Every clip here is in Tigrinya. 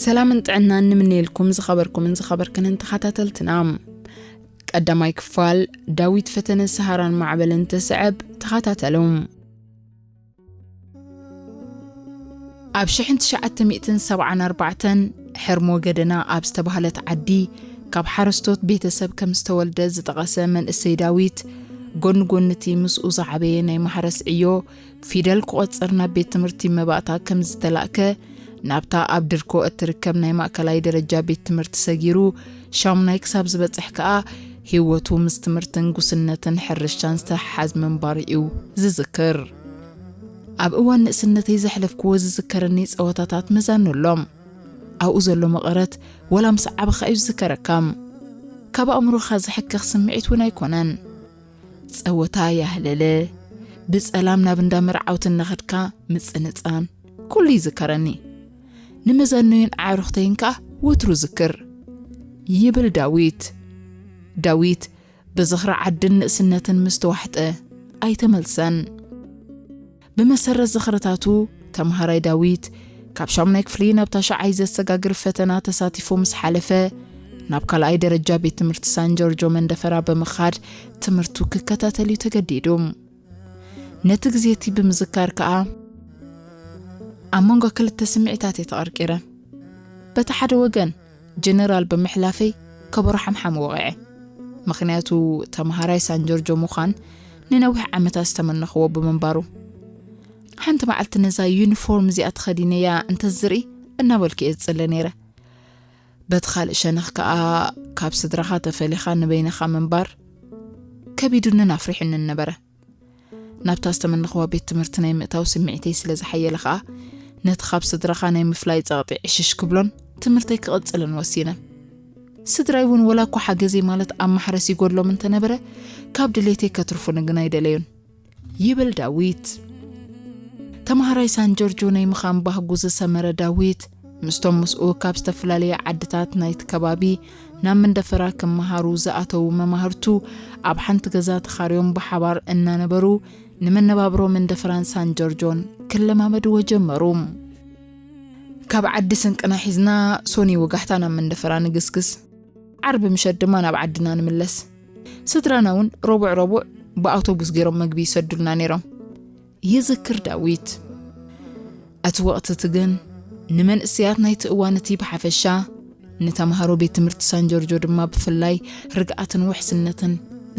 ሰላምን ጥዕናን ንምነየልኩም ዝኸበርኩምን ዝኸበርክንን ተኸታተልትና። ቀዳማይ ክፋል ዳዊት ፈተነ ሰሃራን ማዕበልን ትስዕብ፣ ተኸታተሉ። ኣብ ሽሕን ትሽዓተ ሚእትን ሰብዓን ኣርባዕተን ሕርሞ ገደና ኣብ ዝተባህለት ዓዲ ካብ ሓረስቶት ቤተሰብ ከም ዝተወልደ ዝጠቐሰ መንእሰይ ዳዊት፣ ጎኒ ጎኒ እቲ ምስኡ ዝዓበየ ናይ ማሕረስ ዕዮ ፊደል ክቖጽር ናብ ቤት ትምህርቲ መባእታ ከም ዝተላእከ፣ ናብታ ኣብ ድርኮ እትርከብ ናይ ማእከላይ ደረጃ ቤት ትምህርቲ ሰጊሩ ሻሙናይ ክሳብ ዝበጽሕ ከኣ ህይወቱ ምስ ትምህርትን ጉስነትን ሕርሻን ዝተሓሓዝ ምንባሩ እዩ ዝዝክር። ኣብ እዋን ንእስነተይ ዘሕለፍክዎ ዝዝከረኒ ጸወታታት መዛኑ ኣሎም። ኣብኡ ዘሎ መቐረት ወላ ምስ ዓበኻ እዩ ዝዝከረካ። ካብ ኣእምሮኻ ዝሕከኽ ስምዒት እውን ኣይኮነን። ጸወታ ያህለለ፣ ብጸላም ናብ እንዳ መርዓውቲ እናኸድካ ምጽንጻን፣ ኩሉ ይዝከረኒ። ንመዛኖይን ኣዕሩኽተይን ከኣ ወትሩ ዝክር፣ ይብል ዳዊት። ዳዊት ብዝኽሪ ዓድን ንእስነትን ምስ ተዋሕጠ ኣይተመልሰን። ብመሰረት ዝኽርታቱ፣ ተምሃራይ ዳዊት ካብ ሻሙናይ ክፍሊ ናብ ታሽዓይ ዘሰጋግር ፈተና ተሳቲፉ ምስ ሓለፈ፣ ናብ ካልኣይ ደረጃ ቤት ትምህርቲ ሳን ጆርጆ መንደፈራ ብምኻድ ትምህርቱ ክከታተል እዩ ተገዲዱ። ነቲ ግዜ እቲ ብምዝካር ከኣ፣ ኣብ መንጎ ክልተ ስምዒታት እየ ተቐርቂረ። በቲ ሓደ ወገን፣ ጀነራል ብምሕላፈይ ከበሮ ሓምሓም ወቒዐ። ምኽንያቱ፣ ተምሃራይ ሳን ጆርጆ ምዃን ንነዊሕ ዓመታት ዝተመነኽዎ ብምንባሩ። ሓንቲ መዓልቲ ነዛ ዩኒፎርም እዚኣ ተኸዲነያ እንተዝርኢ እናበልኩ እየ ዝጽለ ነይረ። በቲ ካልእ ሸነኽ ከኣ፣ ካብ ስድራኻ ተፈሊኻ ንበይንኻ ምንባር ከቢዱንን ኣፍሪሑንን ነበረ። ናብታ ዝተመነኽዋ ቤት ትምህርቲ ናይ ምእታው ስምዒተይ ስለ ዝሓየለ ኸኣ፣ ነቲ ካብ ስድራኻ ናይ ምፍላይ ጸቕጢ ዕሽሽ ክብሎን ትምህርተይ ክቕጽልን ወሲነ። ስድራይ እውን ወላ እኳ ሓገዘይ ማለት ኣብ ማሕረስ ይጎድሎም እንተነበረ፣ ካብ ድሌተይ ከትርፉኒ ግን ኣይደለዩን፣ ይብል ዳዊት። ተምሃራይ ሳን ጆርጆ ናይ ምዃን ባህጉ ዝሰመረ ዳዊት፣ ምስቶም ምስኡ ካብ ዝተፈላለየ ዓድታት ናይቲ ከባቢ ናብ መንደፈራ ክመሃሩ ዝኣተዉ መማህርቱ ኣብ ሓንቲ ገዛ ተኻርዮም ብሓባር እናነበሩ፣ ንመነባብሮ መንደፈራን ሳን ጆርጆን ክለማመድዎ ጀመሩ። ካብ ዓዲ ስንቅና ሒዝና ሶኒ ወጋሕታ ናብ መንደፈራ ንግስግስ። ዓርቢ ምሸት ድማ ናብ ዓድና ንምለስ። ስድራና እውን ረቡዕ ረቡዕ ብኣውቶቡስ ገይሮም መግቢ ይሰዱልና ነይሮም፣ ይዝክር ዳዊት። እቲ ወቕቲ እቲ ግን ንመንእሰያት ናይቲ እዋን እቲ ብሓፈሻ፣ ንተምሃሮ ቤት ትምህርቲ ሳን ጆርጆ ድማ ብፍላይ ርግኣትን ውሕስነትን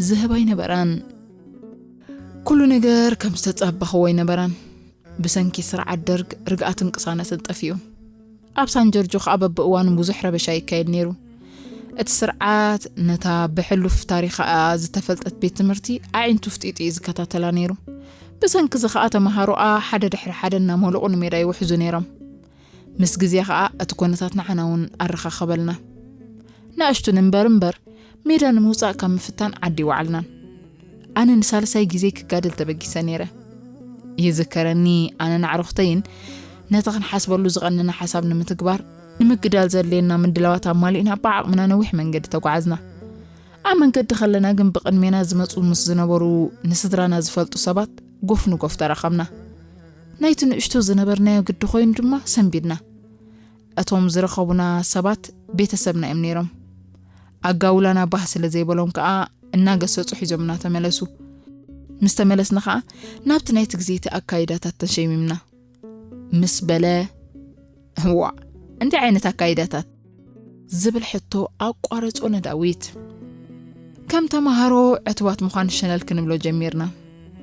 ዝህብ ኣይነበረን። ኩሉ ነገር ከም ዝተጻበኽዎ ኣይነበረን። ብሰንኪ ስርዓት ደርግ ርግኣትን ቅሳነትን ጠፊኡ። ኣብ ሳን ጆርጆ ከኣ በብእዋኑ ብዙሕ ረበሻ ይካየድ ነይሩ። እቲ ስርዓት ነታ ብሕሉፍ ታሪኻ ዝተፈልጠት ቤት ትምህርቲ ኣዒንቱ ፍጢጡ እዩ ዝከታተላ ነይሩ። ብሰንኪ እዚ ከኣ ተመሃሮኣ ሓደ ድሕሪ ሓደ እናመለቑ ንሜዳ ይውሕዙ ነይሮም። ምስ ግዜ ከኣ እቲ ኩነታት ንዓና እውን ኣረኻኸበልና። ንኣሽቱ ንንበር እምበር፣ ሜዳ ንምውጻእ ካብ ምፍታን ዓዲ ይወዓልናን። ኣነ ንሳልሳይ ግዜ ክጋደል ተበጊሰ ነይረ። ይዝከረኒ፣ ኣነን ኣዕሩኽተይን ነቲ ክንሓስበሉ ዝቐነና ሓሳብ ንምትግባር፣ ንምግዳል ዘድልየና ምድላዋት ኣማሊእና ብዓቕምና ነዊሕ መንገዲ ተጓዓዝና። ኣብ መንገዲ ከለና ግን ብቕድሜና ዝመጹ ምስ ዝነበሩ ንስድራና ዝፈልጡ ሰባት ጎፍ ንጎፍ ተራኸብና። ናይቲ ንእሽቶ ዝነበርናዮ ግዲ ኮይኑ ድማ ሰንቢድና። እቶም ዝረኸቡና ሰባት ቤተሰብና እዮም ነይሮም። ኣጋውላና ባህ ስለ ዘይበሎም ከኣ እናገሰጹ ሒዞምና ተመለሱ። ምስ ተመለስና ከኣ ናብቲ ናይቲ ግዜ እቲ ኣካይዳታት ተሸሚምና። ምስ በለ፣ "እዋ፣ እንታይ ዓይነት ኣካይዳታት?" ዝብል ሕቶ ኣቋረጾ ንዳዊት። ከም ተማሃሮ ዕቱባት ምዃን ሸለል ክንብሎ ጀሚርና።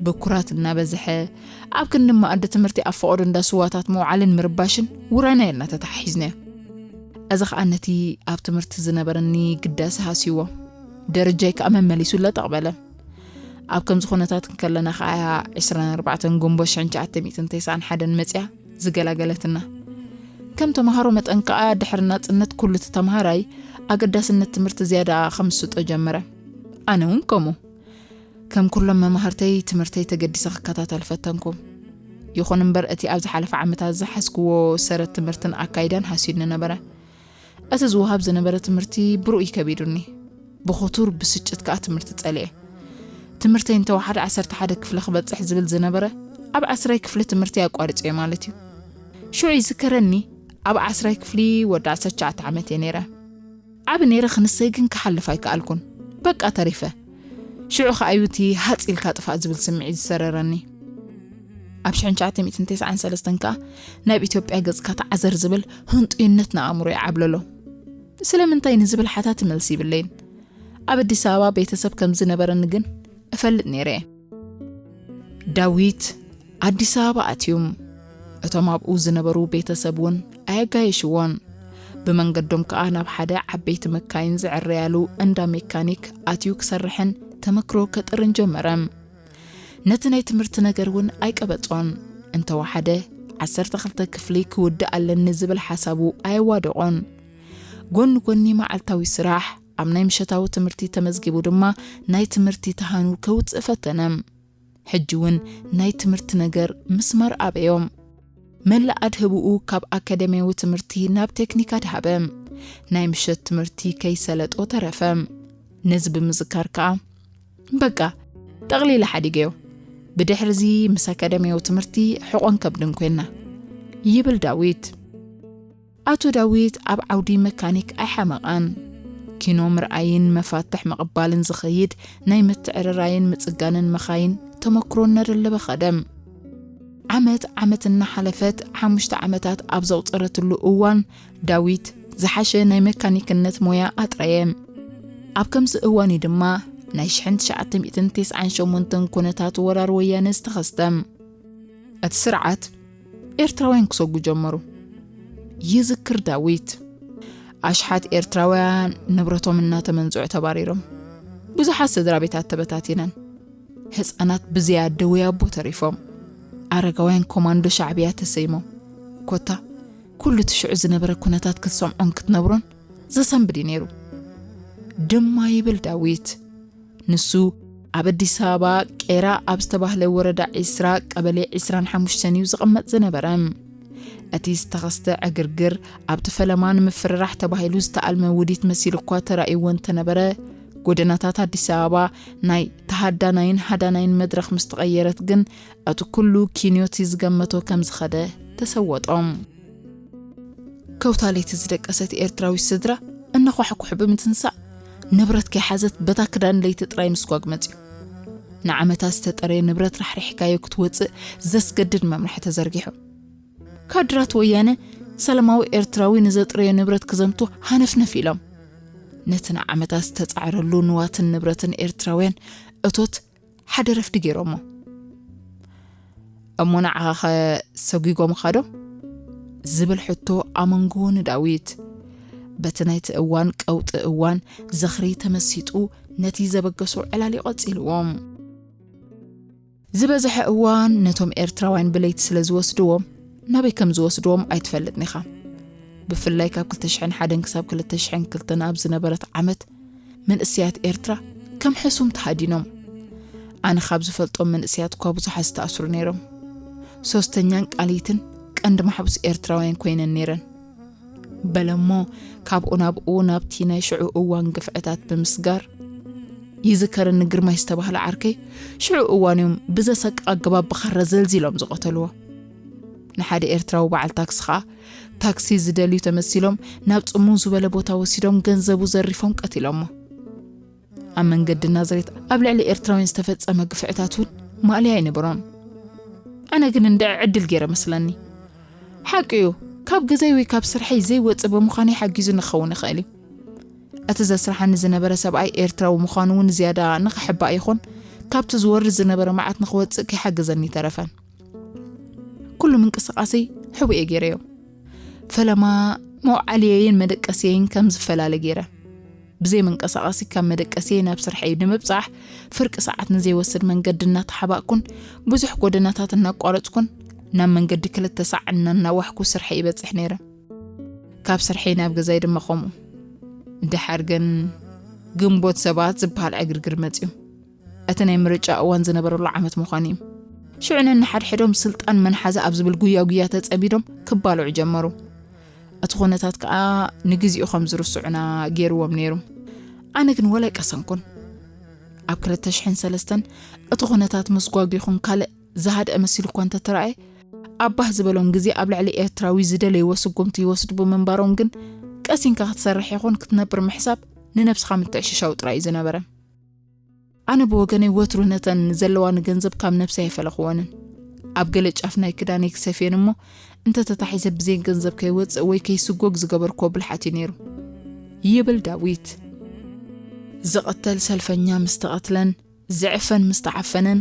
ብኩራት እናበዝሐ፣ ኣብ ክንዲ መኣዲ ትምህርቲ ኣብ ፈቐዶ እንዳ ስዋታት ምውዓልን ምርባሽን ውራይና ኢልና ተተሓሒዝናዮ። እዚ ኸኣ ነቲ ኣብ ትምህርቲ ዝነበረኒ ግዳሰ ሃስይዎ። ደረጃይ ከኣ መመሊሱ ለጠቕ በለ። ኣብ ከምዚ ኩነታት እንከለና ከኣ ዕስራን ኣርባዕተን ጉንቦ ሽሕን ትሽዓተ ሚእትን ተስዓን ሓደን መጽያ ዝገላገለትና። ከም ተማሃሮ መጠን ከኣ ድሕሪ ናጽነት ኩሉ እቲ ተማሃራይ ኣገዳስነት ትምህርቲ ዝያዳ ከምስጦ ጀመረ። ኣነ እውን ከምኡ። ከም ኩሎም መማህርተይ ትምህርተይ ተገዲሰ ክከታተል ፈተንኩ። ይኹን እምበር እቲ ኣብ ዝሓለፈ ዓመታት ዝሓዝክዎ ሰረት ትምህርትን ኣካይዳን ሃስዩኒ ነበረ። እቲ ዝወሃብ ዝነበረ ትምህርቲ ብርኡይ ከቢዱኒ። ብኽቱር ብስጭት ከኣ ትምህርቲ ጸሊኤ። ትምህርተይ እንተወሓደ ዓሰርተ ሓደ ክፍሊ ክበጽሕ ዝብል ዝነበረ፣ ኣብ ዓስራይ ክፍሊ ትምህርተይ ኣቋሪጸዮ ማለት እዩ። ሽዑ ይዝከረኒ፣ ኣብ ዓስራይ ክፍሊ ወዲ ዓሰርተ ትሽዓተ ዓመት እየ ነይረ። ዓቢ ነይረ ክንሰይ ግን ክሓልፍ ኣይከኣልኩን። በቃ ተሪፈ። ሽዑ ከኣ እዩ እቲ ሃጽ ኢልካ ጥፋእ ዝብል ስምዒት ዝሰረረኒ። ኣብ ሽሕን ትሽዓተ ሚእትን ተስዓን ሰለስተን ከኣ ናብ ኢትዮጵያ ገጽካ ተዓዘር ዝብል ህንጡይነት ንኣእምሮይ ዓብለሎ። ስለምንታይ ንዝብል ሓታቲ መልሲ ይብለይን። ኣብ ኣዲስ ኣበባ ቤተሰብ ከም ዝነበረኒ ግን እፈልጥ ነይረ እየ። ዳዊት ኣዲስ ኣበባ ኣትዩ። እቶም ኣብኡ ዝነበሩ ቤተሰብ እውን ኣየጋየሽዎን። ብመንገዶም ከኣ ናብ ሓደ ዓበይቲ መካይን ዝዕረያሉ እንዳ ሜካኒክ ኣትዩ ክሰርሕን ተመክሮ ከጥርን ጀመረ። ነቲ ናይ ትምህርቲ ነገር እውን ኣይቀበጾን። እንተወሓደ ዓሰርተ ክልተ ክፍሊ ክውድእ ኣለኒ ዝብል ሓሳቡ ኣየዋደቖን። ጎኒ ጎኒ መዓልታዊ ስራሕ፣ ኣብ ናይ ምሸታዊ ትምህርቲ ተመዝጊቡ ድማ ናይ ትምህርቲ ተሃኑ ከውጽእ ፈተነ። ሕጂ እውን ናይ ትምህርቲ ነገር ምስማር ኣበዮም። መላእ ኣድህብኡ ካብ ኣካደምያዊ ትምህርቲ ናብ ቴክኒክ ኣድሃበ። ናይ ምሸት ትምህርቲ ከይሰለጦ ተረፈ። ነዚ ብምዝካር ከኣ፣ በቃ፣ ጠቕሊለ ሓዲገዮ። ብድሕርዚ ምስ ኣካደምያዊ ትምህርቲ ሕቖን ከብድን ኮይና፣ ይብል ዳዊት። ኣቶ ዳዊት ኣብ ዓውዲ መካኒክ ኣይሓመቐን። ኪኖ ምርኣይን መፋትሕ ምቕባልን ዝኸይድ ናይ ምትዕርራይን ምጽጋንን መኻይን ተመክሮ እናደለበ ኸደ። ዓመት ዓመት እናሓለፈት ሓሙሽተ ዓመታት ኣብ ዘቑጸረትሉ እዋን፣ ዳዊት ዝሓሸ ናይ መካኒክነት ሞያ ኣጥረየ። ኣብ ከምዚ እዋን እዩ ድማ ናይ ሽሕን ትሽዓተ ሚእትን ተስዓን ሸሞንተን ኩነታት ወራር ወያነ ዝተኸስተ። እቲ ስርዓት ኤርትራውያን ክሰጉ ጀመሩ። ይዝክር ዳዊት፣ ኣሽሓት ኤርትራውያን ንብረቶም እናተመንዝዑ ተባሪሮም። ብዙሓት ስድራ ቤታት ተበታቲነን። ህጻናት ብዘይ ኣደ ወይ ኣቦ ተሪፎም። ኣረጋውያን ኮማንዶ ሻዕብያ ተሰይሞም። ኮታ፣ ኩሉ እቲ ሽዑ ዝነበረ ኩነታት ክትሰምዖን ክትነብሮን ዘሰንብድ እዩ ነይሩ። ድማ ይብል ዳዊት። ንሱ ኣብ ኣዲስ ኣበባ ቄራ ኣብ ዝተባህለ ወረዳ ዒስራ ቀበሌ ዒስራን ሓሙሽተን እዩ ዝቕመጥ ዝነበረ። እቲ ዝተኸስተ ዕግርግር ኣብቲ ፈለማ ንምፍርራሕ ተባሂሉ ዝተኣልመ ውዲት መሲሉ እኳ ተራእይዎ እንተነበረ፣ ጎደናታት ኣዲስ ኣበባ ናይ ተሃዳናይን ሃዳናይን መድረኽ ምስ ተቐየረት ግን፣ እቲ ኩሉ ኪንዮቲ ዝገመቶ ከም ዝኸደ ተሰወጦም። ከውታ ለይቲ ዝደቀሰት ኤርትራዊት ስድራ እናኳሕኩሑ ብምትንሳእ፣ ንብረት ከይሓዘት በታ ክዳን ለይቲ ጥራይ ምስጓግ መጽዩ። ንዓመታት ዝተጠረየ ንብረት ራሕሪሕካዮ ክትወጽእ ዘስገድድ መምርሒ ተዘርጊሑ። ካድራት ወያነ ሰላማዊ ኤርትራዊ ንዘጥረዮ ንብረት ክዘምቱ ሃነፍነፍ ኢሎም። ነቲ ንዓመታት ዝተጻዕረሉ ንዋትን ንብረትን ኤርትራውያን እቶት ሓደ ረፍዲ ገይሮሞ። "እሞ ንዓኻኸ ሰጒጎምኻ ዶ?" ዝብል ሕቶ ኣመንጎ ንዳዊት። በቲ ናይቲ እዋን ቀውጢ እዋን ዝኽሪ ተመሲጡ ነቲ ዘበገሶ ዕላል ቀጺልዎ። ዝበዝሐ እዋን ነቶም ኤርትራውያን ብለይቲ ስለ ዝወስድዎም፣ ናበይ ከም ዝወስድዎም ኣይትፈልጥን ኢኻ። ብፍላይ ካብ ክልተ ሽሕን ሓደን ክሳብ ክልተ ሽሕን ክልተን ኣብ ዝነበረት ዓመት፣ መንእሰያት ኤርትራ ከም ሕሱም ተሃዲኖም። ኣነ ካብ ዝፈልጦም መንእሰያት እኳ ብዙሓት ዝተኣስሩ ነይሮም። ሶስተኛን ቃሊትን ቀንዲ ማሕቡስ ኤርትራውያን ኮይነን ነይረን። በለሞ፣ ካብኡ ናብኡ ናብቲ ናይ ሽዑ እዋን ግፍዕታት ብምስጋር፣ ይዝከረኒ ግርማይ ዝተባህለ ዓርከይ፣ ሽዑ እዋን እዮም ብዘሰቅቕ ኣገባብ ብኻራ ዘልዚሎም ዝቐተልዎ። ንሓደ ኤርትራዊ በዓል ታክሲ ኸኣ፣ ታክሲ ዝደልዩ ተመሲሎም ናብ ጽምው ዝበለ ቦታ ወሲዶም ገንዘቡ ዘሪፎም ቀቲሎሞ። ኣብ መንገዲ ናዝሬት ኣብ ልዕሊ ኤርትራውያን ዝተፈጸመ ግፍዕታት እውን ማእለያ ኣይነበሮን። ኣነ ግን እንድዒ ዕድል ገይረ መስለኒ። ሓቂ እዩ፣ ካብ ገዛይ ወይ ካብ ስርሐይ ዘይወጽእ ብምዃነይ ሓጊዙ ንክኸውን ይኽእል እዩ። እቲ ዘስርሓኒ ዝነበረ ሰብኣይ ኤርትራዊ ምዃኑ እውን ዝያዳ ንኽሕባእ ይኹን ካብቲ ዝወርድ ዝነበረ መዓት ንኽወጽእ ከይሓገዘኒ ይተረፈን። ኩሉ ምንቅስቓሰይ ሕቡእ እየ ገይረዮ። ፈለማ መውዓልየይን መደቀስየይን ከም ዝፈላለ ገይረ። ብዘይ መንቀሳቐሲ ካብ መደቀስየይ ናብ ስርሐይ ንምብጻሕ ፍርቂ ሰዓት ንዘይወስድ መንገዲ እናተሓባእኩን ብዙሕ ጎደናታት እናቋረጽኩን ናብ መንገዲ ክልተ ሳዕ እናናዋሕኩ ስርሐይ ይበጽሕ ነይረ። ካብ ስርሐይ ናብ ገዛይ ድማ ከምኡ። ድሓር ግን ግንቦት ሰባት ዝበሃል ዕግርግር መጽዩ። እቲ ናይ ምርጫ እዋን ዝነበረሉ ዓመት ምዃኑ እዩ። ሽዑ ነንሓድሕዶም ስልጣን መን ሓዘ ኣብ ዝብል ጉያ ጉያ ተጸሚዶም ክባልዑ ጀመሩ። እቲ ኩነታት ከኣ ንግዚኡ ከም ዝርስዑና ገይርዎም ነይሩ። ኣነ ግን ወላ ኣይቀሰንኩን። ኣብ ክልተ ሽሕን ሰለስተን እቲ ኩነታት ምስጓግ ይኹን ካልእ ዝሃድአ መሲሉ እኳ እንተተራእየ፣ ኣብ ባህ ዝበሎም ግዜ ኣብ ልዕሊ ኤርትራዊ ዝደለይዎ ስጉምቲ ይወስዱ ብምንባሮም ግን፣ ቀሲንካ ክትሰርሕ ይኹን ክትነብር ምሕሳብ ንነብስኻ ምትዕሽሻው ጥራይ እዩ ዝነበረ። ኣነ ብወገነይ ወትሩ ነተን ዘለዋኒ ገንዘብ ካብ ነብሰይ ኣይፈለኽወንን። ኣብ ገለ ጫፍ ናይ ክዳነይ ክሰፍየን እሞ፣ እንተተታሒዘ ብዘይ ገንዘብ ከይወጽእ ወይ ከይስጎግ ዝገበርክዎ ብልሓት እዩ ነይሩ። ይብል ዳዊት። ዝቕተል ሰልፈኛ ምስ ተቐትለን፣ ዝዕፈን ምስ ተዓፈነን፣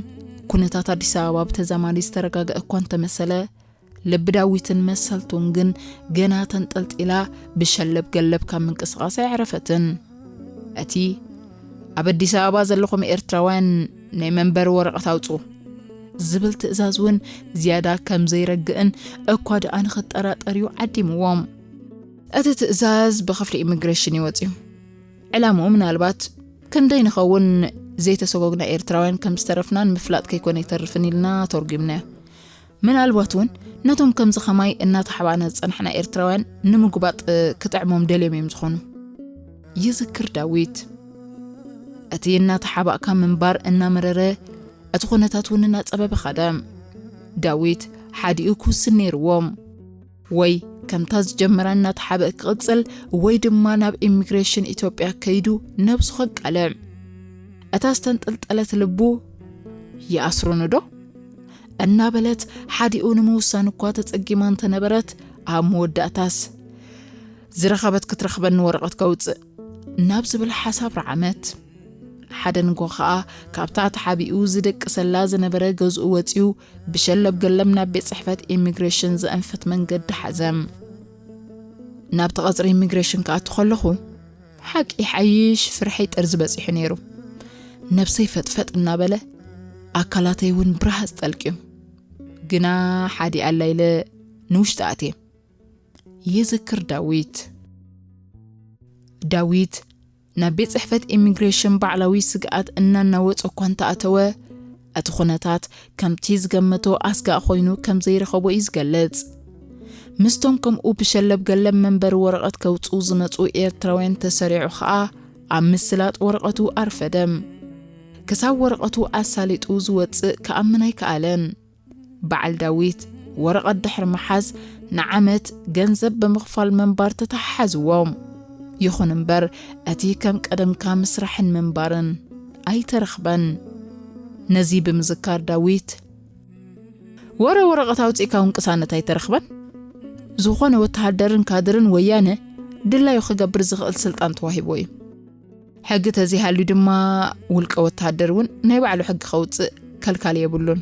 ኩነታት ኣዲስ ኣበባ ብተዛማዲ ዝተረጋግአ እኳ እንተመሰለ፣ ልቢ ዳዊትን መሰልቱን ግን ገና ተንጠልጢላ ብሸለብ ገለብ ካብ ምንቅስቓስ ኣየዕረፈትን። እቲ ኣብ ኣዲስ ኣበባ ዘለኹም ኤርትራውያን ናይ መንበሪ ወረቐት ኣውጽኡ ዝብል ትእዛዝ እውን ዝያዳ ከም ዘይረግእን እኳ ደኣ ንኽጠራጠር እዩ ዓዲምዎም። እቲ ትእዛዝ ብኽፍሊ ኢሚግሬሽን እዩ ወጺኡ። ዕላምኡ ምናልባት ክንደይ ንኸውን ዘይተሰጎግና ኤርትራውያን ከም ዝተረፍናን ምፍላጥ ከይኮነ ይተርፍን ኢልና ተርጒምናዮ። ምናልባት እውን ነቶም ከምዚ ኸማይ እናተሓባእና ዝጸናሕና ኤርትራውያን ንምጉባጥ ክጥዕሞም ደልዮም እዮም ዝኾኑ። ይዝክር ዳዊት። እቲ እናተሓባእካ ምንባር እናመረረ፣ እቲ ኩነታት እውን እናጸበበ ኸደ። ዳዊት ሓዲኡ ክውስን ነይርዎ። ወይ ከምታ ዝጀመራ እናተሓበአ ክቕጽል፣ ወይ ድማ ናብ ኢሚግሬሽን ኢትዮጵያ ከይዱ ነብሱ ከቃልዕ። እታ ዝተንጠልጠለት ልቡ፣ "ይኣስሩኒ ዶ?" እናበለት ሓዲኡ ንምውሳን እኳ ተጸጊማ እንተነበረት፣ ኣብ መወዳእታስ፣ "ዝረኸበት ክትረኽበኒ ወረቐት ከውጽእ" ናብ ዝብል ሓሳብ ረዓመት። ሓደ ንግሆ ኸኣ ካብታ ተሓቢኡ ዝደቅሰላ ዝነበረ ገዝኡ ወጺኡ ብሸለብ ገለም ናብ ቤት ጽሕፈት ኢሚግሬሽን ዘእንፍት መንገዲ ሓዘ። ናብቲ ቀጽሪ ኢሚግሬሽን ክኣቱ ከለኹ፣ ሓቂ ይሓይሽ ፍርሐይ ጠርዚ በጺሑ ነይሩ። ነብሰይ ፈጥፈጥ እናበለ፣ ኣካላተይ እውን ብረሃጽ ጠልቅዩ። ግና ሓዲ ኣላ ኢለ ንውሽጢ ኣትየ። ይዝክር ዳዊት። ዳዊት ናብ ቤት ጽሕፈት ኢሚግሬሽን ባዕላዊ ስግኣት እናናወጾ እኳ እንተኣተወ፣ እቲ ኩነታት ከምቲ ዝገመቶ ኣስጋእ ኮይኑ ከም ዘይረኸቦ እዩ ዝገልጽ። ምስቶም ከምኡ ብሸለብ ገለብ መንበሪ ወረቐት ከውጽኡ ዝመጹ ኤርትራውያን ተሰሪዑ ኸኣ ኣብ ምስላጥ ወረቐቱ ኣርፈደ። ክሳብ ወረቐቱ ኣሳሊጡ ዝወጽእ ክኣምን ኣይከኣለን። በዓል ዳዊት ወረቐት ድሕሪ ምሓዝ ንዓመት ገንዘብ ብምኽፋል ምንባር ተተሓሓዝዎ። ይኹን እምበር፣ እቲ ከም ቀደምካ ምስራሕን ምንባርን ኣይተረኽበን። ነዚ ብምዝካር ዳዊት፣ "ወረ ወረቐት ኣውጺእካ እውን ቅሳነት ኣይተረኽበን። ዝኾነ ወተሃደርን ካድርን ወያነ ድላዩ ክገብር ዝኽእል ስልጣን ተዋሂብዎ እዩ። ሕጊ ተዘይሃልዩ ድማ ውልቀ ወተሃደር እውን ናይ ባዕሉ ሕጊ ከውጽእ ከልካሊ የብሉን።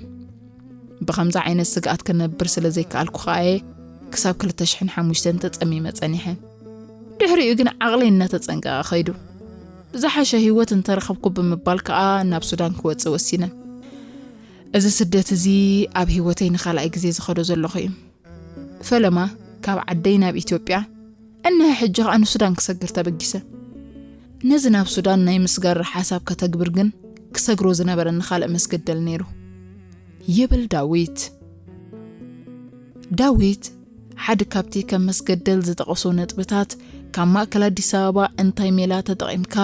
ብኸምዚ ዓይነት ስግኣት ክነብር ስለ ዘይከኣልኩ ከኣ እየ ክሳብ ክልተ ሽሕን ሓሙሽተን ተጸሚመ ጸኒሐ። ድሕሪኡ ግን ዓቕለይ እናተጸንቀቐ ኸይዱ። ዝሓሸ ህይወት እንተረኸብኩ ብምባል ከኣ ናብ ሱዳን ክወጽእ ወሲነ። እዚ ስደት እዚ ኣብ ህይወተይ ንኻልኣይ ግዜ ዝኸዶ ዘለኹ እዩ። ፈለማ ካብ ዓደይ ናብ ኢትዮጵያ፣ እንሀ ሕጂ ኸኣ ንሱዳን ክሰግር ተበጊሰ። ነዚ ናብ ሱዳን ናይ ምስጋር ሓሳብ ከተግብር ግን ክሰግሮ ዝነበረኒ ካልእ መስገደል ነይሩ" ይብል ዳዊት። ዳዊት ሓደ ካብቲ ከም መስገደል ዝጠቐሶ ነጥብታት፣ ካብ ማእከል ኣዲስ ኣበባ እንታይ ሜላ ተጠቒምካ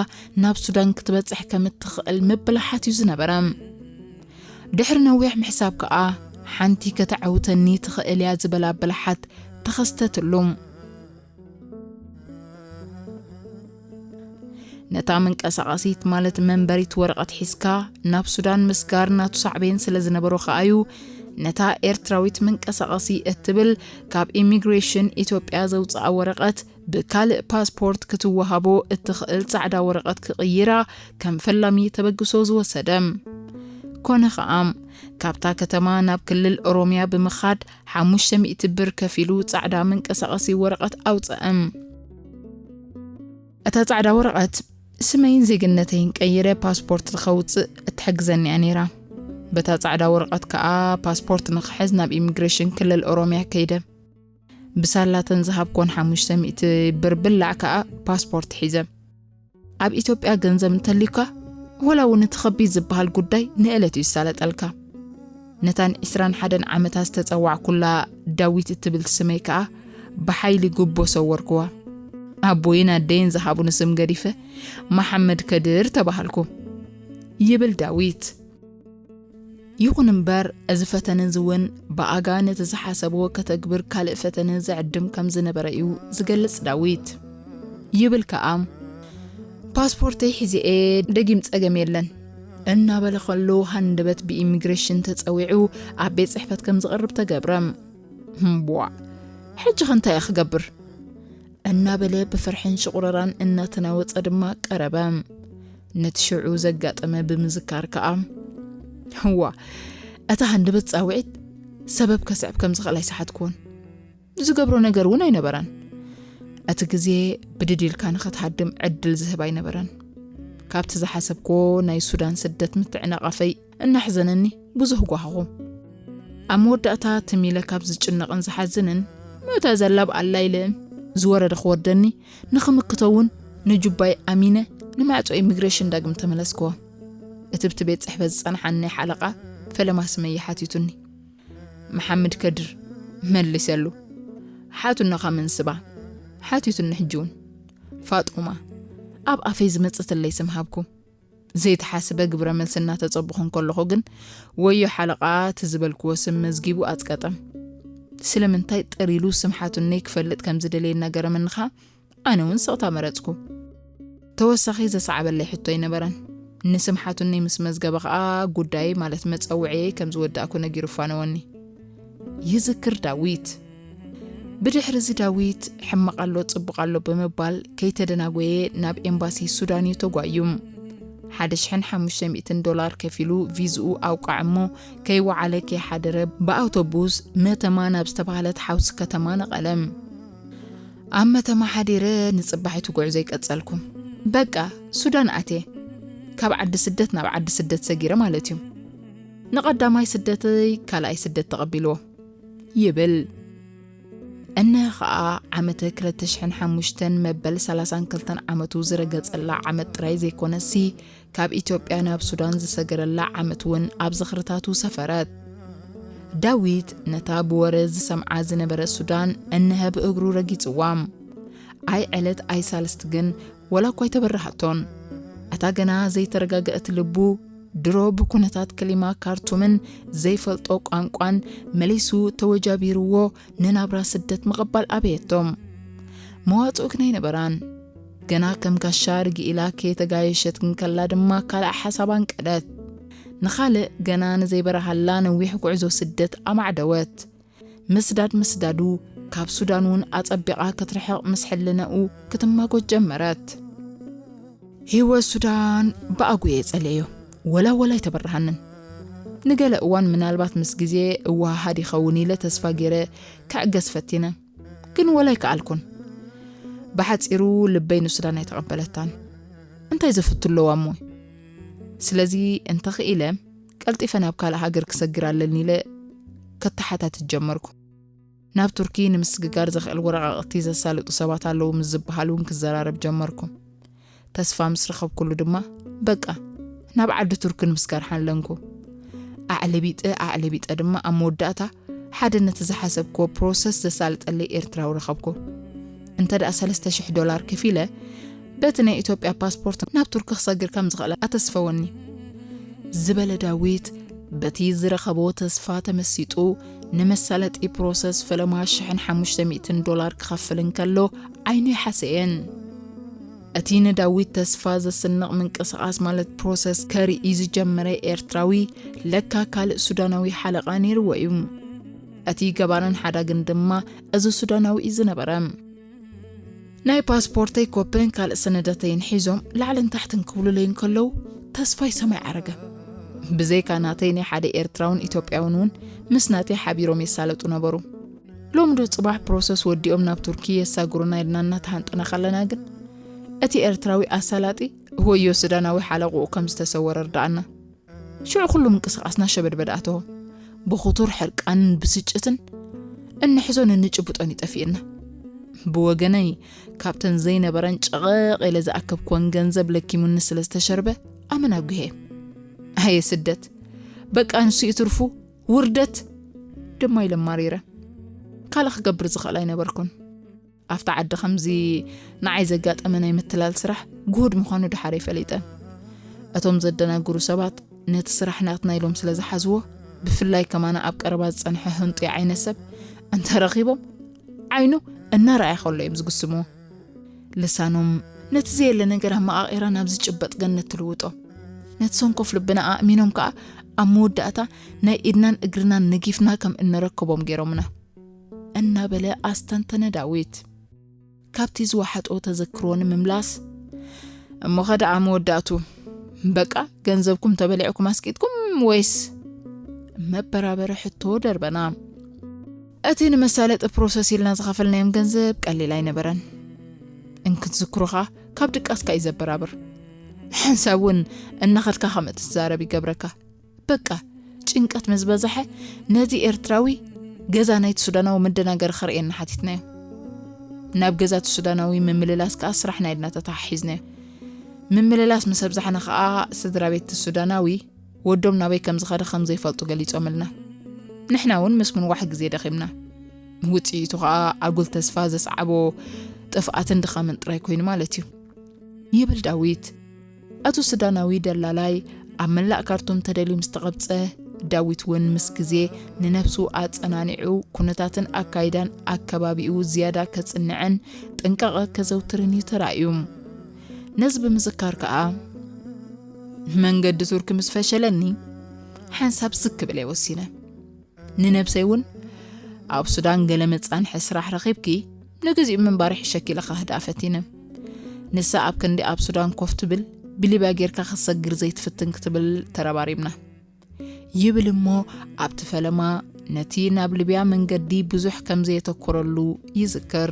ናብ ሱዳን ክትበጽሕ ከም እትኽእል ምብላሓት እዩ ዝነበረ። ድሕሪ ነዊሕ ምሕሳብ ከኣ፣ ሓንቲ ከተዐውተኒ ትኽእል እያ ዝበላ ብልሓት ተኸስተትሉ። ነታ መንቀሳቐሲት ማለት መንበሪት ወረቐት ሒዝካ ናብ ሱዳን ምስጋር ናቱ ሳዕቤን ስለ ዝነበሮ ከኣዩ፣ ነታ ኤርትራዊት መንቀሳቐሲ እትብል ካብ ኢሚግሬሽን ኢትዮጵያ ዘውጽኣ ወረቐት ብካልእ ፓስፖርት ክትወሃቦ እትኽእል ጻዕዳ ወረቐት ክቕይራ ከም ፈላሚ ተበግሶ ዝወሰደ። ኮነ ኸኣ፣ ካብታ ከተማ ናብ ክልል ኦሮምያ ብምኻድ ሓሙሽተ ሚእቲ ብር ከፊሉ ጻዕዳ መንቀሳቐሲ ወረቐት ኣውጸአ። እታ ጻዕዳ ወረቐት ስመይን ዜግነተይን ቀይረ ፓስፖርት ንኸውጽእ እትሕግዘኒ እያ ነይራ። በታ ጻዕዳ ወረቐት ከኣ ፓስፖርት ንኽሕዝ ናብ ኢሚግሬሽን ክልል ኦሮምያ ከይደ። ብሳላተን ዝሃብኮን ሓሙሽተ ሚእቲ ብር ብላዕ ከኣ ፓስፖርት ሒዘ። ኣብ ኢትዮጵያ ገንዘብ እንተልዩካ፣ ወላ እውን እቲ ከቢድ ዝበሃል ጉዳይ ንእለት እዩ ዝሳለጠልካ። ነታን ዕስራን ሓደን ዓመታት ዝተጸዋዕኩላ ዳዊት እትብል ስመይ ከኣ ብሓይሊ ጉቦ ሰወርኩዋ። ኣቦይን ኣደይን ዝሃቡኒ ስም ገዲፈ፣ መሓመድ ከድር ተባሃልኩ። ይብል ዳዊት። ይኹን እምበር፣ እዚ ፈተነ እዚ እውን ብኣጋ ነቲ ዝሓሰብዎ ከተግብር ካልእ ፈተነ ዘዕድም ከም ዝነበረ እዩ ዝገልጽ ዳዊት። ይብል ከኣ፣ "ፓስፖርተይ ሒዘ እየ፣ ደጊም ጸገም የለን" እናበለ ከሎ፣ ሃንደበት ብኢሚግሬሽን ተጸዊዑ ኣብ ቤት ጽሕፈት ከም ዝቐርብ ተገብረ። "እምቧ፣ ሕጂ ኸ እንታይ እየ ክገብር?" እናበለ ብፍርሕን ሽቑረራን እናተናወጸ ድማ ቀረበ። ነቲ ሽዑ ዘጋጠመ ብምዝካር ከኣ፣ "እዋ፣ እታ ሃንደበት ጻውዒት ሰበብ ከስዕብ ከም ዝኽእል ኣይሰሓትኩዎን። ዝገብሮ ነገር እውን ኣይነበረን። እቲ ግዜ ብድድ ኢልካ ንኽትሃድም ዕድል ዝህብ ኣይነበረን። ካብቲ ዝሓሰብክዎ ናይ ሱዳን ስደት ምትዕንቓፈይ እናሕዘነኒ ብዙህ ጓህኹ። ኣብ መወዳእታ ትም ኢለ ካብ ዝጭነቕን ዝሓዝንን፣ ሞታ ዘላብ ኣላ ኢለ ዝወረደ ክወርደኒ ንኽምክቶ እውን ንጁባይ ኣሚነ ንማዕጾ ኢሚግሬሽን ዳግም ተመለስክዎ። እቲ ብቲ ቤት ጽሕፈት ዝጸንሓኒ ናይ ሓለቓ ፈለማ ስመይ ሓቲቱኒ። መሓመድ ከድር መሊሰሉ። ሓቱና ካብ መንስባ ሓቲቱኒ። ሕጂ እውን ፋጡማ ኣብ ኣፈይ ዝመጸትለይ ስም ሃብኩ። ዘይተሓስበ ግብረ መልሲ እናተጸበኹ እንከለኹ ግን፣ ወዮ ሓለቓ እቲ ዝበልክዎ ስም መዝጊቡ ኣጽቀጠ። ስለምንታይ ጠር ኢሉ ስም ሓቱነይ ክፈልጥ ከም ዝደለየ እናገረመኒ ኸኣ፣ ኣነ እውን ስቕታ መረጽኩ። ተወሳኺ ዘሰዓበለይ ሕቶ ኣይነበረን። ንስም ሓቱነይ ምስ መዝገበ ኸኣ፣ ጉዳይ ማለት መጸውዒየይ ከም ዝወዳእኩ ነጊሩ ፋነወኒ። ይዝክር ዳዊት። ብድሕሪ እዚ ዳዊት ሕማቕ ኣሎ ጽቡቕ ኣሎ ብምባል ከይተደናጎየ ናብ ኤምባሲ ሱዳን እዩ ተጓዩ። ሓደ ሽሕን ሓሙሽተ ሚእትን ዶላር ከፊሉ ቪዝኡ ኣውቃዕ እሞ ከይወዓለ ከይሓደረ ብኣውቶቡስ መተማ ናብ ዝተባህለት ሓውሲ ከተማ ነቐለ። ኣብ መተማ ሓዲረ ንጽባሒቱ ጉዕዞ ይቀጸልኩ። በቃ ሱዳን ኣትየ። ካብ ዓዲ ስደት ናብ ዓዲ ስደት ሰጊረ ማለት እዩ። ንቐዳማይ ስደተይ ካልኣይ ስደት ተቐቢልዎ ይብል። እነ ኸኣ ዓመተ ክልተ ሽሕን ሓሙሽተን መበል ሰላሳን ክልተን ዓመቱ ዝረገጸላ ዓመት ጥራይ ዘይኮነሲ፣ ካብ ኢትዮጵያ ናብ ሱዳን ዝሰገረላ ዓመት እውን ኣብ ዝኽርታቱ ሰፈረት። ዳዊት ነታ ብወረ ዝሰምዓ ዝነበረ ሱዳን እነሀ ብእግሩ ረጊጽዋ። ኣይ ዕለት ኣይ ሳልስት ግን ወላ እኳ ኣይተበረሃቶን። እታ ገና ዘይተረጋገአት ልቡ ድሮ ብኩነታት ክሊማ ካርቱምን ዘይፈልጦ ቋንቋን መሊሱ ተወጃቢርዎ ንናብራ ስደት ምቕባል ኣበየቶ። መዋጽኦ ግን ኣይነበራን። ገና ከም ጋሻ ርግእ ኢላ ከየተጋየሸት እንከላ ድማ ካልእ ሓሳብ ኣንቀደት። ንኻልእ ገና ንዘይበረሃላ ነዊሕ ጉዕዞ ስደት ኣማዕደወት። ምስዳድ ምስዳዱ ካብ ሱዳን እውን ኣጸቢቓ ክትርሕቕ ምስ ሕልነኡ ክትማጎት ጀመረት። ህይወት ሱዳን ብኣጉ እየ ጸልኤዮ። ወላ ወላ ኣይተበረሃንን። ንገለ እዋን ምናልባት ምስ ግዜ እወሃሃድ ይኸውን ኢለ ተስፋ ገይረ ክዕገስ ፈቲነ። ግን ወላ ኣይከኣልኩን። ብሓጺሩ ልበይ ንሱዳን ኣይተቐበለታን። እንታይ ዘፍቱ ኣለዋ እሞ? ስለዚ እንተኽኢለ ቀልጢፈ ናብ ካልእ ሃገር ክሰግር ኣለኒ ኢለ ከተሓታትት ጀመርኩ። ናብ ቱርኪ ንምስግጋር ዘኽእል ወረቓቕቲ ዘሳልጡ ሰባት ኣለዉ ምስ ዝበሃል እውን ክዘራረብ ጀመርኩ። ተስፋ ምስ ረኸብኩሉ ድማ፣ በቃ፣ ናብ ዓዲ ቱርኪ ንምስጋር ሓለንኩ። ኣዕለቢጠ ኣዕለቢጠ ድማ ኣብ መወዳእታ ሓደ ነቲ ዝሓሰብክዎ ፕሮሰስ ዘሳልጠለይ ኤርትራዊ ረኸብኩ። እንተ ደኣ ሰለስተ ሽሕ ዶላር ከፊለ፣ በቲ ናይ ኢትዮጵያ ፓስፖርት ናብ ቱርኪ ክሰግር ከም ዝኽእል ኣተስፈወኒ። ዝበለ ዳዊት፣ በቲ ዝረኸቦ ተስፋ ተመሲጡ፣ ንመሳለጢ ፕሮሰስ ፈለማ ሽሕን ሓሙሽተ ሚእትን ዶላር ክኸፍል እንከሎ፣ ዓይኑ ይሓሰየን። እቲ ንዳዊት ተስፋ ዘስንቕ ምንቅስቓስ ማለት ፕሮሰስ ከርኢ ዝጀመረ ኤርትራዊ፣ ለካ ካልእ ሱዳናዊ ሓለቓ ነይርዎ እዩ። እቲ ገባርን ሓዳግን ድማ እዚ ሱዳናዊ እዩ ዝነበረ። ናይ ፓስፖርተይ ኮፕን ካልእ ሰነዳተይን ሒዞም ላዕልን ታሕትን ክብሉለይ እንከለዉ፣ ተስፋይ ሰማይ ዓረገ። ብዘይካ ናተይ ናይ ሓደ ኤርትራውን ኢትዮጵያውን እውን ምስ ናተይ ሓቢሮም የሳለጡ ነበሩ። ሎሚ ዶ ጽባሕ ፕሮሰስ ወዲኦም ናብ ቱርኪ የሳግሩና ኢልና እናተሃንጠና ከለና ግን፣ እቲ ኤርትራዊ ኣሳላጢ ወዮ ሱዳናዊ ሓለቕኡ ከም ዝተሰወረ ርድኣና። ሽዑ ኩሉ ምንቅስቓስና ሸበድበድ ኣተዎ። ብኽቱር ሕርቃንን ብስጭትን እንሕዞን እንጭብጦን ይጠፍእና። ብወገነይ፣ ካብተን ዘይነበረን ጨቐቕ ኢለ ዝኣከብክወን ገንዘብ ለኪሙኒ ስለ ዝተሸርበ፣ ኣመና ጉሄ። ኣየ ስደት! በቃ ንሱ እዩ ትርፉ፣ ውርደት! ድማ ኢለ ማሪረ። ካልእ ክገብር ዝኽእል ኣይነበርኩን። ኣብታ ዓዲ ከምዚ ንዓይ ዘጋጠመ ናይ ምትላል ስራሕ ግሁድ ምዃኑ ደሓረይ ፈሊጠ። እቶም ዘደናግሩ ሰባት ነቲ ስራሕ ናትና ኢሎም ስለ ዝሓዝዎ፣ ብፍላይ ከማና ኣብ ቀረባ ዝጸንሐ ህንጡይ ዓይነ ሰብ እንተረኺቦም፣ ዓይኑ እናረኣየ ከሎ እዮም ዝግስምዎ። ልሳኖም ነቲ ዘየለ ነገር ኣመቓቒራ ናብ ዝጭበጥ ገነት ትልውጦ። ነቲ ሰንኮፍ ልብና ኣእሚኖም ከኣ ኣብ መወዳእታ ናይ ኢድናን እግርናን ነጊፍና ከም እንረክቦም ገይሮምና። እናበለ ኣስተንተነ ዳዊት። ካብቲ ዝወሓጦ ተዘክሮ ንምምላስ፣ እሞ ኸ ደኣ መወዳእቱ በቃ ገንዘብኩም ተበሊዕኩም ኣስቂጥኩም ወይስ? መበራበሪ ሕቶ ደርበና። እቲ ንመሳለጢ ፕሮሰስ ኢልና ዝኸፈልናዮም ገንዘብ ቀሊል ኣይነበረን። እንክትዝክሮ ኸኣ ካብ ድቃስካ እዩ ዘበራብር። ሓንሳብ እውን እናኸድካ ከም እትዛረብ ይገብረካ። በቃ ጭንቀት ምስ በዝሐ ነዚ ኤርትራዊ ገዛ ናይቲ ሱዳናዊ መደናገሪ ከርእየና ሓቲትናዮ። ናብ ገዛ እቲ ሱዳናዊ ምምልላስ ከኣ ስራሕና ኢልና ተተሓሒዝናዮ። ምምልላስ ምስ ኣብዛሕና ከኣ ስድራ ቤት እቲ ሱዳናዊ ወዶም ናበይ ከም ዝኸደ ከም ዘይፈልጡ ገሊጾምልና። ንሕና እውን ምስ ምንዋሕ ግዜ ደኺምና። ውጽኢቱ ከኣ ኣጉል ተስፋ ዘስዓቦ ጥፍኣትን ድኻምን ጥራይ ኮይኑ ማለት እዩ። ይብል ዳዊት። ኣቶ ሱዳናዊ ደላላይ ኣብ መላእ ካርቱም ተደልዩ ምስ ተቐብጸ፣ ዳዊት እውን ምስ ግዜ ንነብሱ ኣጸናኒዑ ኩነታትን ኣካይዳን ኣከባቢኡ ዝያዳ ከጽንዕን ጥንቃቐ ከዘውትርን እዩ ተራእዩ። ነዚ ብምዝካር ከኣ፣ መንገዲ ቱርኪ ምስ ፈሸለኒ፣ ሓንሳብ ስክ ክብል እየ ወሲነ። ንነብሰይ እውን፣ ኣብ ሱዳን ገለ መጻንሒ ስራሕ ረኺብኪ፣ ንግዚኡ ምንባር ይሕሸኪ ኢለ ከህድኣ ፈቲነ። ንሳ ኣብ ክንዲ ኣብ ሱዳን ኮፍ ትብል፣ ብሊብያ ጌርካ ክትሰግር ዘይትፍትን ክትብል ተረባሪብና። ይብል እሞ ኣብቲ ፈለማ ነቲ ናብ ሊብያ መንገዲ ብዙሕ ከም ዘየተኮረሉ ይዝክር።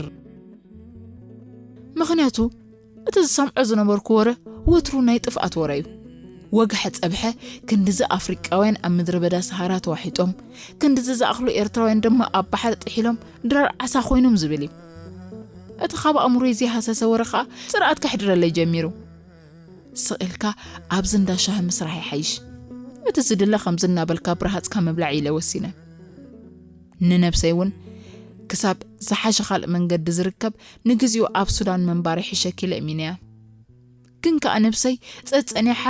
ምኽንያቱ እቲ ዝሰምዖ ዝነበርኩ ወረ ወትሩ ናይ ጥፍኣት ወረ እዩ። ወግሐ ጸብሐ ክንድዚ ኣፍሪቃውያን ኣብ ምድረ በዳ ሰሃራ ተዋሒጦም፣ ክንድዚ ዝኣኽሉ ኤርትራውያን ድማ ኣብ ባሕሪ ጥሒሎም ድራር ዓሳ ኮይኖም ዝብል እዩ። እቲ ካብ ኣእምሮይ ዘይሃሰሰ ወረ ኸኣ ጽርኣት ከሕድረለይ ጀሚሩ። ስቕ ኢልካ ኣብዚ እንዳ ሻሂ ምስራሕ ይሓይሽ። እቲ ዝድለ ከምዚ እናበልካ ብረሃጽካ ምብላዕ ኢለ ወሲነ። ንነብሰይ እውን ክሳብ ዝሓሸ ካልእ መንገዲ ዝርከብ ንግዚኡ ኣብ ሱዳን ምንባር ይሕሸኪ ኢለ እሚነያ። ግን ከኣ ነብሰይ ጸጸኒሓ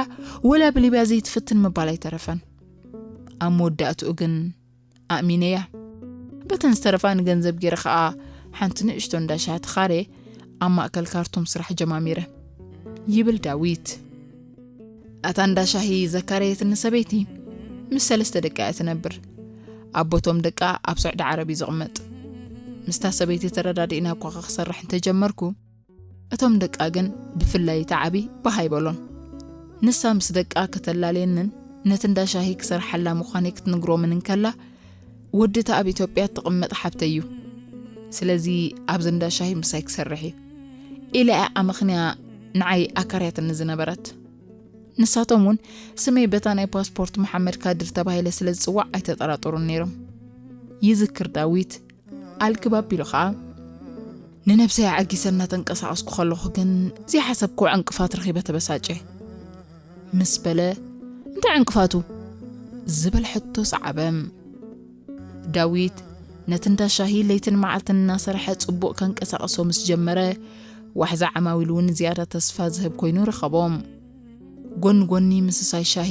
ወላ ብሊብያ ዘይትፍትን ምባል ኣይተረፈን። ኣብ መወዳእትኡ ግን ኣእሚነያ። በተን ዝተረፋ ንገንዘብ ገይረ ከኣ ሓንቲ ንእሽቶ እንዳ ሻሂ ተኻርየ ኣብ ማእከል ካርቱም ስራሕ ጀማሚረ። ይብል ዳዊት። እታ እንዳ ሻሂ ዘካረየትኒ ሰበይቲ ምስ ሰለስተ ደቃ እያ ትነብር። ኣቦቶም ደቃ ኣብ ስዑዲ ዓረብ እዩ ዝቕመጥ። ምስታ ሰበይቲ ተረዳዲእና እኳ ክሰርሕ እንተጀመርኩ፣ እቶም ደቃ ግን ብፍላይ እቲ ዓቢ ባህ ኣይበሎን። ንሳ ምስ ደቃ ከተላለየንን ነቲ እንዳ ሻሂ ክሰርሓላ ምዃነይ ክትንግሮምን እንከላ፣ ወዲ እታ ኣብ ኢትዮጵያ እትቕመጥ ሓብተይ እዩ። ስለዚ ኣብዚ እንዳ ሻሂ ምሳይ ክሰርሕ እዩ ኢላ እያ ኣመኽንያ ንዓይ ኣካርያትኒ ዝነበረት። ንሳቶም እውን ስመይ በታ ናይ ፓስፖርት መሓመድ ካድር ተባሂለ ስለ ዝጽዋዕ ኣይተጠራጠሩን ነይሮም። ይዝክር ዳዊት ኣልግብ ኣቢሉ ኸኣ፣ ንነብሰይ ኣዐጊሰ እናተንቀሳቐስኩ ከለኹ ግን ዘይሓሰብክዎ ዕንቅፋት ረኺበ ተበሳጨ። ምስ በለ፣ እንታይ ዕንቅፋቱ? ዝብል ሕቶ ሰዓበ። ዳዊት ነቲ እንዳ ሻሂ ለይትን መዓልትን እናሰርሐ ጽቡቕ ከንቀሳቕሶ ምስ ጀመረ፣ ዋሕዛ ዓማዊል እውን ዝያዳ ተስፋ ዝህብ ኮይኑ ረኸቦ። ጎኒ ጎኒ ምስሳይ ሻሂ፣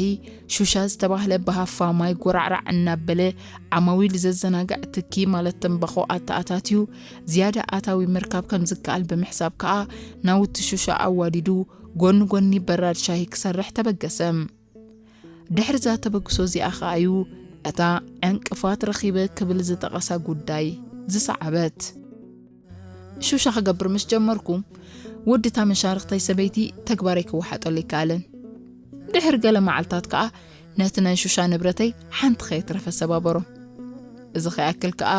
ሹሻ ዝተባህለ ብሃፋ ማይ ጎራዕራዕ እናበለ ዓማዊል ዘዘናግዕ ትኪ ማለት ተምባኾ ኣተኣታትዩ ዝያዳ ኣታዊ ምርካብ ከም ዝከኣል ብምሕሳብ ከኣ ናውቲ ሹሻ ኣዋዲዱ ጎኒ ጎኒ በራድ ሻሂ ክሰርሕ ተበገሰ። ድሕሪ እዛ ተበግሶ እዚኣ ከኣ እዩ እታ ዕንቅፋት ረኺበ ክብል ዝጠቐሳ ጉዳይ ዝሰዓበት። ሹሻ ክገብር ምስ ጀመርኩ፣ ወዲ እታ መሻርኽተይ ሰበይቲ ተግባረይ ክወሓጠሉ ኣይከኣለን። ድሕሪ ገለ መዓልታት ከኣ ነቲ ናይ ሹሻ ንብረተይ ሓንቲ ከየትረፈ ሰባበሮ። እዚ ከይኣክል ከኣ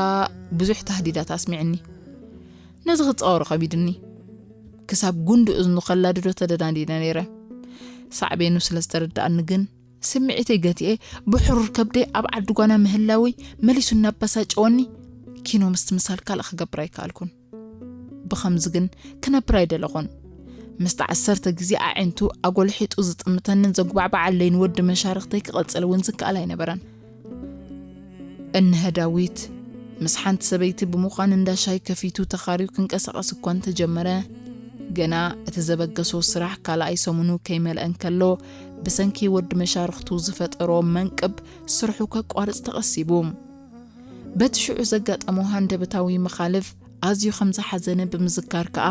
ብዙሕ ታህዲዳት ኣስሚዕኒ። ነዚ ክጻወሮ ከቢድኒ። ክሳብ ጉንዲ እዝኑ ከላድዶ ተደናዲነ ነይረ። ሳዕቤኑ ስለ ዝተረድኣኒ ግን፣ ስምዒተይ ገቲኤ ብሕሩር ከብደይ ኣብ ዓዲ ጓና ምህላወይ መሊሱ እናበሳጨወኒ፣ ኪኖ ምስትምሳል ካልእ ክገብር ኣይከኣልኩን። ብኸምዚ ግን ክነብር ኣይደለኹን። ምስቲ ዓሰርተ ግዜ ኣዒንቱ ኣጎልሒጡ ዝጥምተንን ዘጉባዕብዓለይን ወዲ መሻርኽተይ ክቐጽል እውን ዝከኣል ኣይነበረን። እነሀ ዳዊት ምስ ሓንቲ ሰበይቲ ብምዃን እንዳ ሻሂ ከፊቱ ተኻርዩ ክንቀሳቐስ እኳ እንተጀመረ፣ ገና እቲ ዘበገሶ ስራሕ ካልኣይ ሰሙኑ ከይመልአ እንከሎ፣ ብሰንኪ ወዲ መሻርኽቱ ዝፈጠሮ መንቅብ ስርሑ ከቋርጽ ተቐሲቡ። በቲ ሽዑ ዘጋጠሞ ሃንደበታዊ መኻልፍ ኣዝዩ ከም ዝሓዘነ ብምዝካር ከኣ፣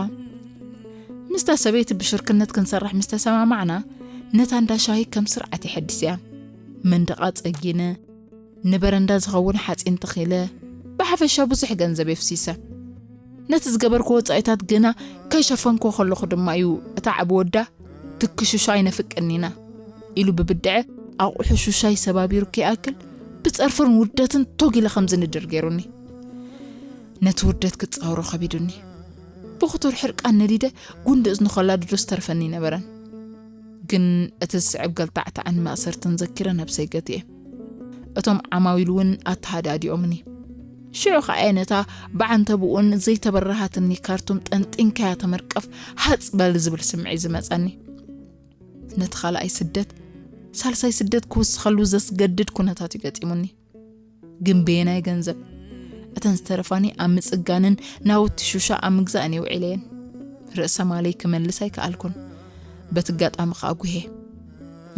ምስታ ሰበይቲ ብሽርክነት ክንሰርሕ ምስ ተሰማማዕና፣ ነታ እንዳ ሻሂ ከም ስርዓት የሐድስያ። መንደቓ ጸጊነ፣ ንበረንዳ ዝኸውን ሓጺን ተኺለ፣ ብሓፈሻ ብዙሕ ገንዘብ የፍሲሰ። ነቲ ዝገበርኩ ወጻኢታት ግና ከይሸፈንኩ ከለኹ ድማ እዩ እታ ዓቢ ወዳ ትክሹሻ ኣይነፍቅኒና ኢሉ ብብድዐ ኣቑሑ ሹሻይ ሰባቢሩ ከይኣክል ብጸርፍን ውርደትን ቶግ ኢለ ከም ዝንድር ገይሩኒ። ነቲ ውርደት ክጻወሮ ከቢዱኒ። ብኽቱር ሕርቃን ነዲደ ጉንዲ እዝኑ ከላድዶ ዝተርፈኒ ነበረን። ግን እቲ ዝስዕብ ገልታዕታዕን ማእሰርትን ዘኪረ ነብሰይ ገትየ። እቶም ዓማዊል እውን ኣተሃዳዲኦምኒ። ሽዑ ኸኣ እየ ነታ ብዓንተብኡን ዘይተበረሃትኒ ካርቱም ጠንጢንካያ ተመርቀፍ ሃጽ በል ዝብል ስምዒት ዝመጸኒ። ነቲ ካልኣይ ስደት፣ ሳልሳይ ስደት ክውስኸሉ ዘስገድድ ኩነታት እዩ ገጢሙኒ። ግን በየናይ ገንዘብ? እተን ዝተረፋኒ ኣብ ምጽጋንን ናውቲ ሹሻ ኣብ ምግዛእን እየ ውዒለየን። ርእሰ ማለይ ክመልስ ኣይከኣልኩን። በቲ ኣጋጣሚ ከኣ ጉሄ።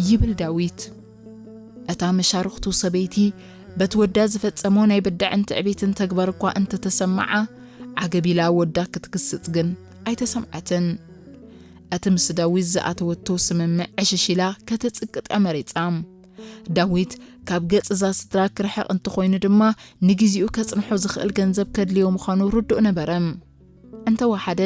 ይብል ዳዊት። እታ መሻርኽቱ ሰበይቲ በቲ ወዳ ዝፈጸሞ ናይ ብድዐን ትዕቢትን ተግባር እኳ እንተተሰምዓ፣ ዓገብ ኢላ ወዳ ክትግስጽ ግን ኣይተሰምዓትን። እቲ ምስ ዳዊት ዝኣተወቶ ስምምዕ ዕሽሽ ኢላ ከተጽቅጥ እያ መሪጻ። ዳዊት ካብ ገጽ እዛ ስድራ ክርሕቕ እንተኾይኑ ድማ፣ ንግዜኡ ከጽንሖ ዝኽእል ገንዘብ ከድልዮ ምዃኑ ርዱእ ነበረ። እንተወሓደ፣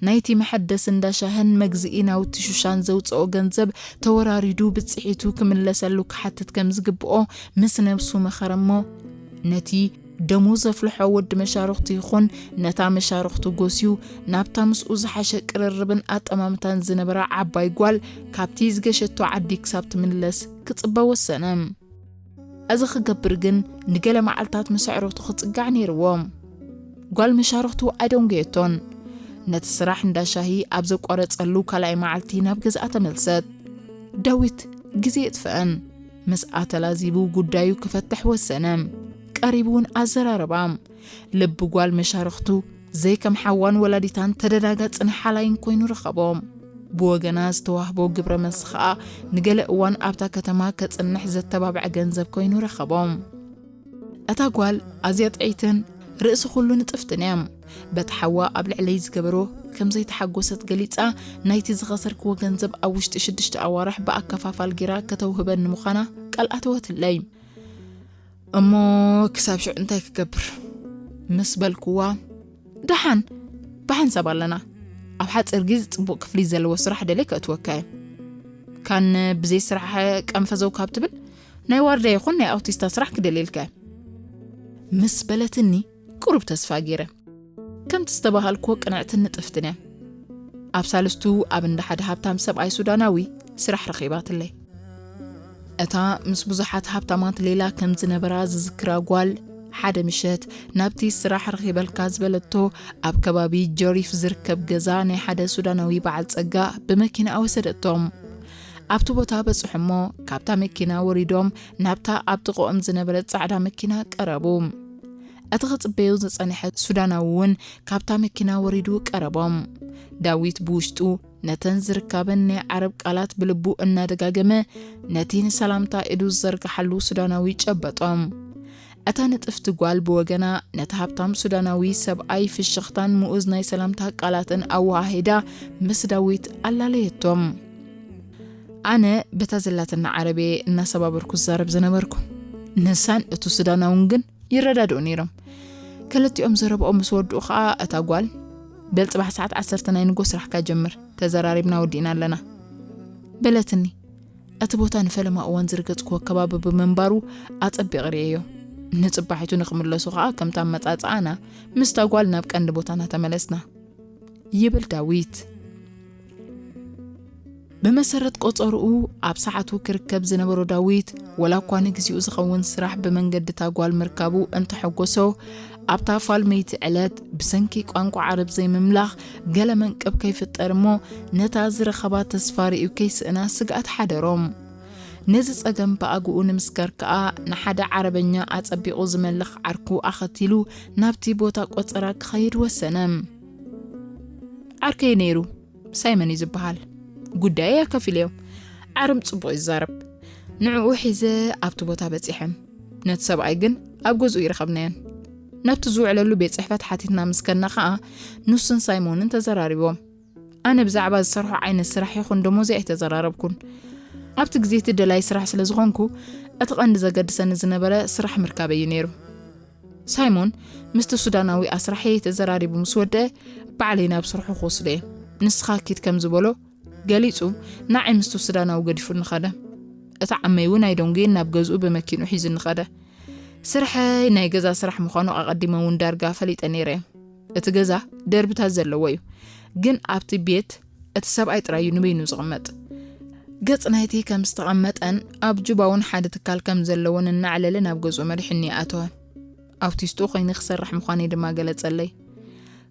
ናይቲ መሐደሲ እንዳ ሻህን መግዝኢ ናውቲ ሹሻን ዘውጽኦ ገንዘብ ተወራሪዱ ብጽሒቱ ክምለሰሉ ክሓትት ከም ዝግብኦ ምስ ነብሱ መኸረ እሞ፣ ነቲ ደሙ ዘፍልሖ ወዲ መሻርኽቱ ይኹን ነታ መሻርኽቱ ጎስዩ፣ ናብታ ምስኡ ዝሓሸ ቅርርብን ኣጠማምታን ዝነበራ ዓባይ ጓል፣ ካብቲ ዝገሸቶ ዓዲ ክሳብ ትምለስ ክጽበ ወሰነ። እዚ ክገብር ግን ንገለ መዓልታት ምስ ኣዕሩኽቱ ክጽጋዕ ነይርዎ። ጓል መሻርኽቱ ኣይደንጎየቶን። ነቲ ስራሕ እንዳ ሻሂ ኣብ ዘቋረጸሉ ካልኣይ መዓልቲ ናብ ገዝኣ ተመልሰት። ዳዊት ግዜ የጥፍአን። ምስኣ ተላዚቡ ጉዳዩ ክፈትሕ ወሰነ። ቀሪቡ እውን ኣዘራረባ። ልቢ ጓል መሻርኽቱ ዘይከም ሓዋን ወላዲታን ተደናጋጽን ሓላይን ኮይኑ ረኸቦ። ብወገና ዝተዋህቦ ግብረ መልሲ ኸኣ ንገለ እዋን ኣብታ ከተማ ከጽንሕ ዘተባብዐ ገንዘብ ኮይኑ ረኸቦ። እታ ጓል ኣዝያ ጥዕይትን ርእሲ ኩሉ ንጥፍትን እያ። በቲ ሓዋ ኣብ ልዕለይ ዝገበሮ ከም ዘይተሓጎሰት ገሊጻ፣ ናይቲ ዝኸሰርክዎ ገንዘብ ኣብ ውሽጢ ሽዱሽተ ኣዋርሕ ብኣከፋፋል ጌራ ከተውህበኒ ምዃና ቃል ኣተወትለይ። እሞ ክሳብ ሽዑ እንታይ ክገብር? ምስ በልክዋ፣ ደሓን ብሓንሳብ ኣለና። ኣብ ሓጺር ግዜ ጽቡቕ ክፍሊት ዘለዎ ስራሕ ደልየ ከእትወካ እየ። ካን ብዘይ ስራሕ ቀንፈዘው ካብ ትብል፣ ናይ ዋርድያ ይኹን ናይ ኣውቲስታ ስራሕ ክደልየልካ እየ። ምስ በለትኒ፣ ቁሩብ ተስፋ ገይረ። ከምቲ ዝተባሃልክዎ ቅንዕትን ንጥፍትን እያ። ኣብ ሳልስቱ ኣብ እንዳ ሓደ ሃብታም ሰብኣይ ሱዳናዊ ስራሕ ረኺባትለይ። እታ ምስ ብዙሓት ሃብታማት ሌላ ከም ዝነበራ ዝዝክራ ጓል፣ ሓደ ምሸት ናብቲ ስራሕ ረኺበልካ ዝበለቶ ኣብ ከባቢ ጆሪፍ ዝርከብ ገዛ ናይ ሓደ ሱዳናዊ በዓል ጸጋ ብመኪና ወሰደቶም። ኣብቲ ቦታ በጽሑ እሞ፣ ካብታ መኪና ወሪዶም ናብታ ኣብ ጥቕኦም ዝነበረት ጻዕዳ መኪና ቀረቡ። እቲ ክጽበዮ ዝጸንሐ ሱዳናዊ እውን ካብታ መኪና ወሪዱ ቀረቦም። ዳዊት ብውሽጡ ነተን ዝርካበን ናይ ዓረብ ቃላት ብልቡ እናደጋገመ፣ ነቲ ንሰላምታ ኢዱ ዝዘርግሓሉ ሱዳናዊ ጨበጦ። እታ ንጥፍቲ ጓል ብወገና ነቲ ሃብታም ሱዳናዊ ሰብኣይ ፍሽኽታን ምኡዝ ናይ ሰላምታ ቃላትን ኣወሃሂዳ ምስ ዳዊት ኣላለየቶም። ኣነ በታ ዘላትና ዓረብ እየ እናሰባበርኩ ዝዛረብ ዝነበርኩ። ንሳን እቱ ሱዳናውን ግን ይረዳድኡ ነይሮም። ክልቲኦም ዘረብኦም ምስ ወድኡ ኸኣ እታ ጓል፣ "በል ጽባሕ ሰዓት ዓሰርተ ናይ ንጎ ስራሕካ ጀምር፣ ተዘራሪብና ወዲእና ኣለና" በለትኒ። እቲ ቦታ ንፈለማ እዋን ዝረገጽክዎ ከባቢ ብምንባሩ ኣጸቢቐ ርእየዮ። ንጽባሒቱ ንኽምለሱ ኸኣ ከምቲ ኣመጻጽኣና ምስታ ጓል ናብ ቀንዲ ቦታና ተመለስና። ይብል ዳዊት። ብመሰረት ቆጸርኡ፣ ኣብ ሰዓቱ ክርከብ ዝነበሮ ዳዊት፣ ወላ እኳ ንግዚኡ ዝኸውን ስራሕ ብመንገዲ እታ ጓል ምርካቡ እንተሐጎሶ፣ ኣብታ ፋልመይቲ ዕለት ብሰንኪ ቋንቋ ዓረብ ዘይምምላኽ ገለ መንቅብ ከይፍጠር እሞ፣ ነታ ዝረኸባ ተስፋ ርእዩ ከይስእና ስግኣት ሓደሮም። ነዚ ጸገም ብኣግኡ ንምስጋር ከኣ ንሓደ ዓረበኛ ኣጸቢቑ ዝመልኽ ዓርኩ ኣኸቲሉ ናብቲ ቦታ ቆጸራ ክኸይድ ወሰነ። ዓርከይ ነይሩ፣ ሳይመን እዩ ዝበሃል። ጉዳየይ ኣካፊለዮ። ዓርም ጽቡቕ ይዛረብ። ንዕኡ ሒዘ ኣብቲ ቦታ በጺሐ። ነቲ ሰብኣይ ግን ኣብ ገዝኡ ይረኸብናዮን። ናብቲ ዝውዕለሉ ቤት ጽሕፈት ሓቲትና ምስ ከድና ኸኣ ንሱን ሳይሞንን ተዘራሪቦም። ኣነ ብዛዕባ ዝሰርሖ ዓይነት ስራሕ ይኹን ደሞዘይ ኣይተዘራረብኩን። ኣብቲ ግዜ እቲ ደላይ ስራሕ ስለ ዝኾንኩ፣ እቲ ቀንዲ ዘገድሰኒ ዝነበረ ስራሕ ምርካበይ እዩ ነይሩ። ሳይሞን ምስቲ ሱዳናዊ ኣስራሕየይ ተዘራሪቡ ምስ ወደአ፣ ባዕለይ ናብ ስርሑ ክወስዶ እየ። ንስኻ ኪድ ከም ዝበሎ ገሊጹ፣ ንዓይ ምስቲ ሱዳናዊ ገዲፉኒ ኸደ። እቲ ዓመይ እውን ኣይደንጉየን ናብ ገዝኡ ብመኪንኡ ሒዙኒ ኸደ። ስርሐይ ናይ ገዛ ስራሕ ምዃኑ ኣቐዲመ እውን ዳርጋ ፈሊጠ ነይረ እየ። እቲ ገዛ ደርብታት ዘለዎ እዩ፣ ግን ኣብቲ ቤት እቲ ሰብኣይ ጥራይ እዩ ንበይኑ ዝቕመጥ። ገጽ ናይቲ ከም ዝተቐመጠን ኣብ ጁባ እውን ሓደ ትካል ከም ዘለዎን እናዕለለ ናብ ገዝኡ መሪሕኒ ኣተወ። ኣውቲስቱ ኮይነ ክሰርሕ ምዃነይ ድማ ገለጸለይ።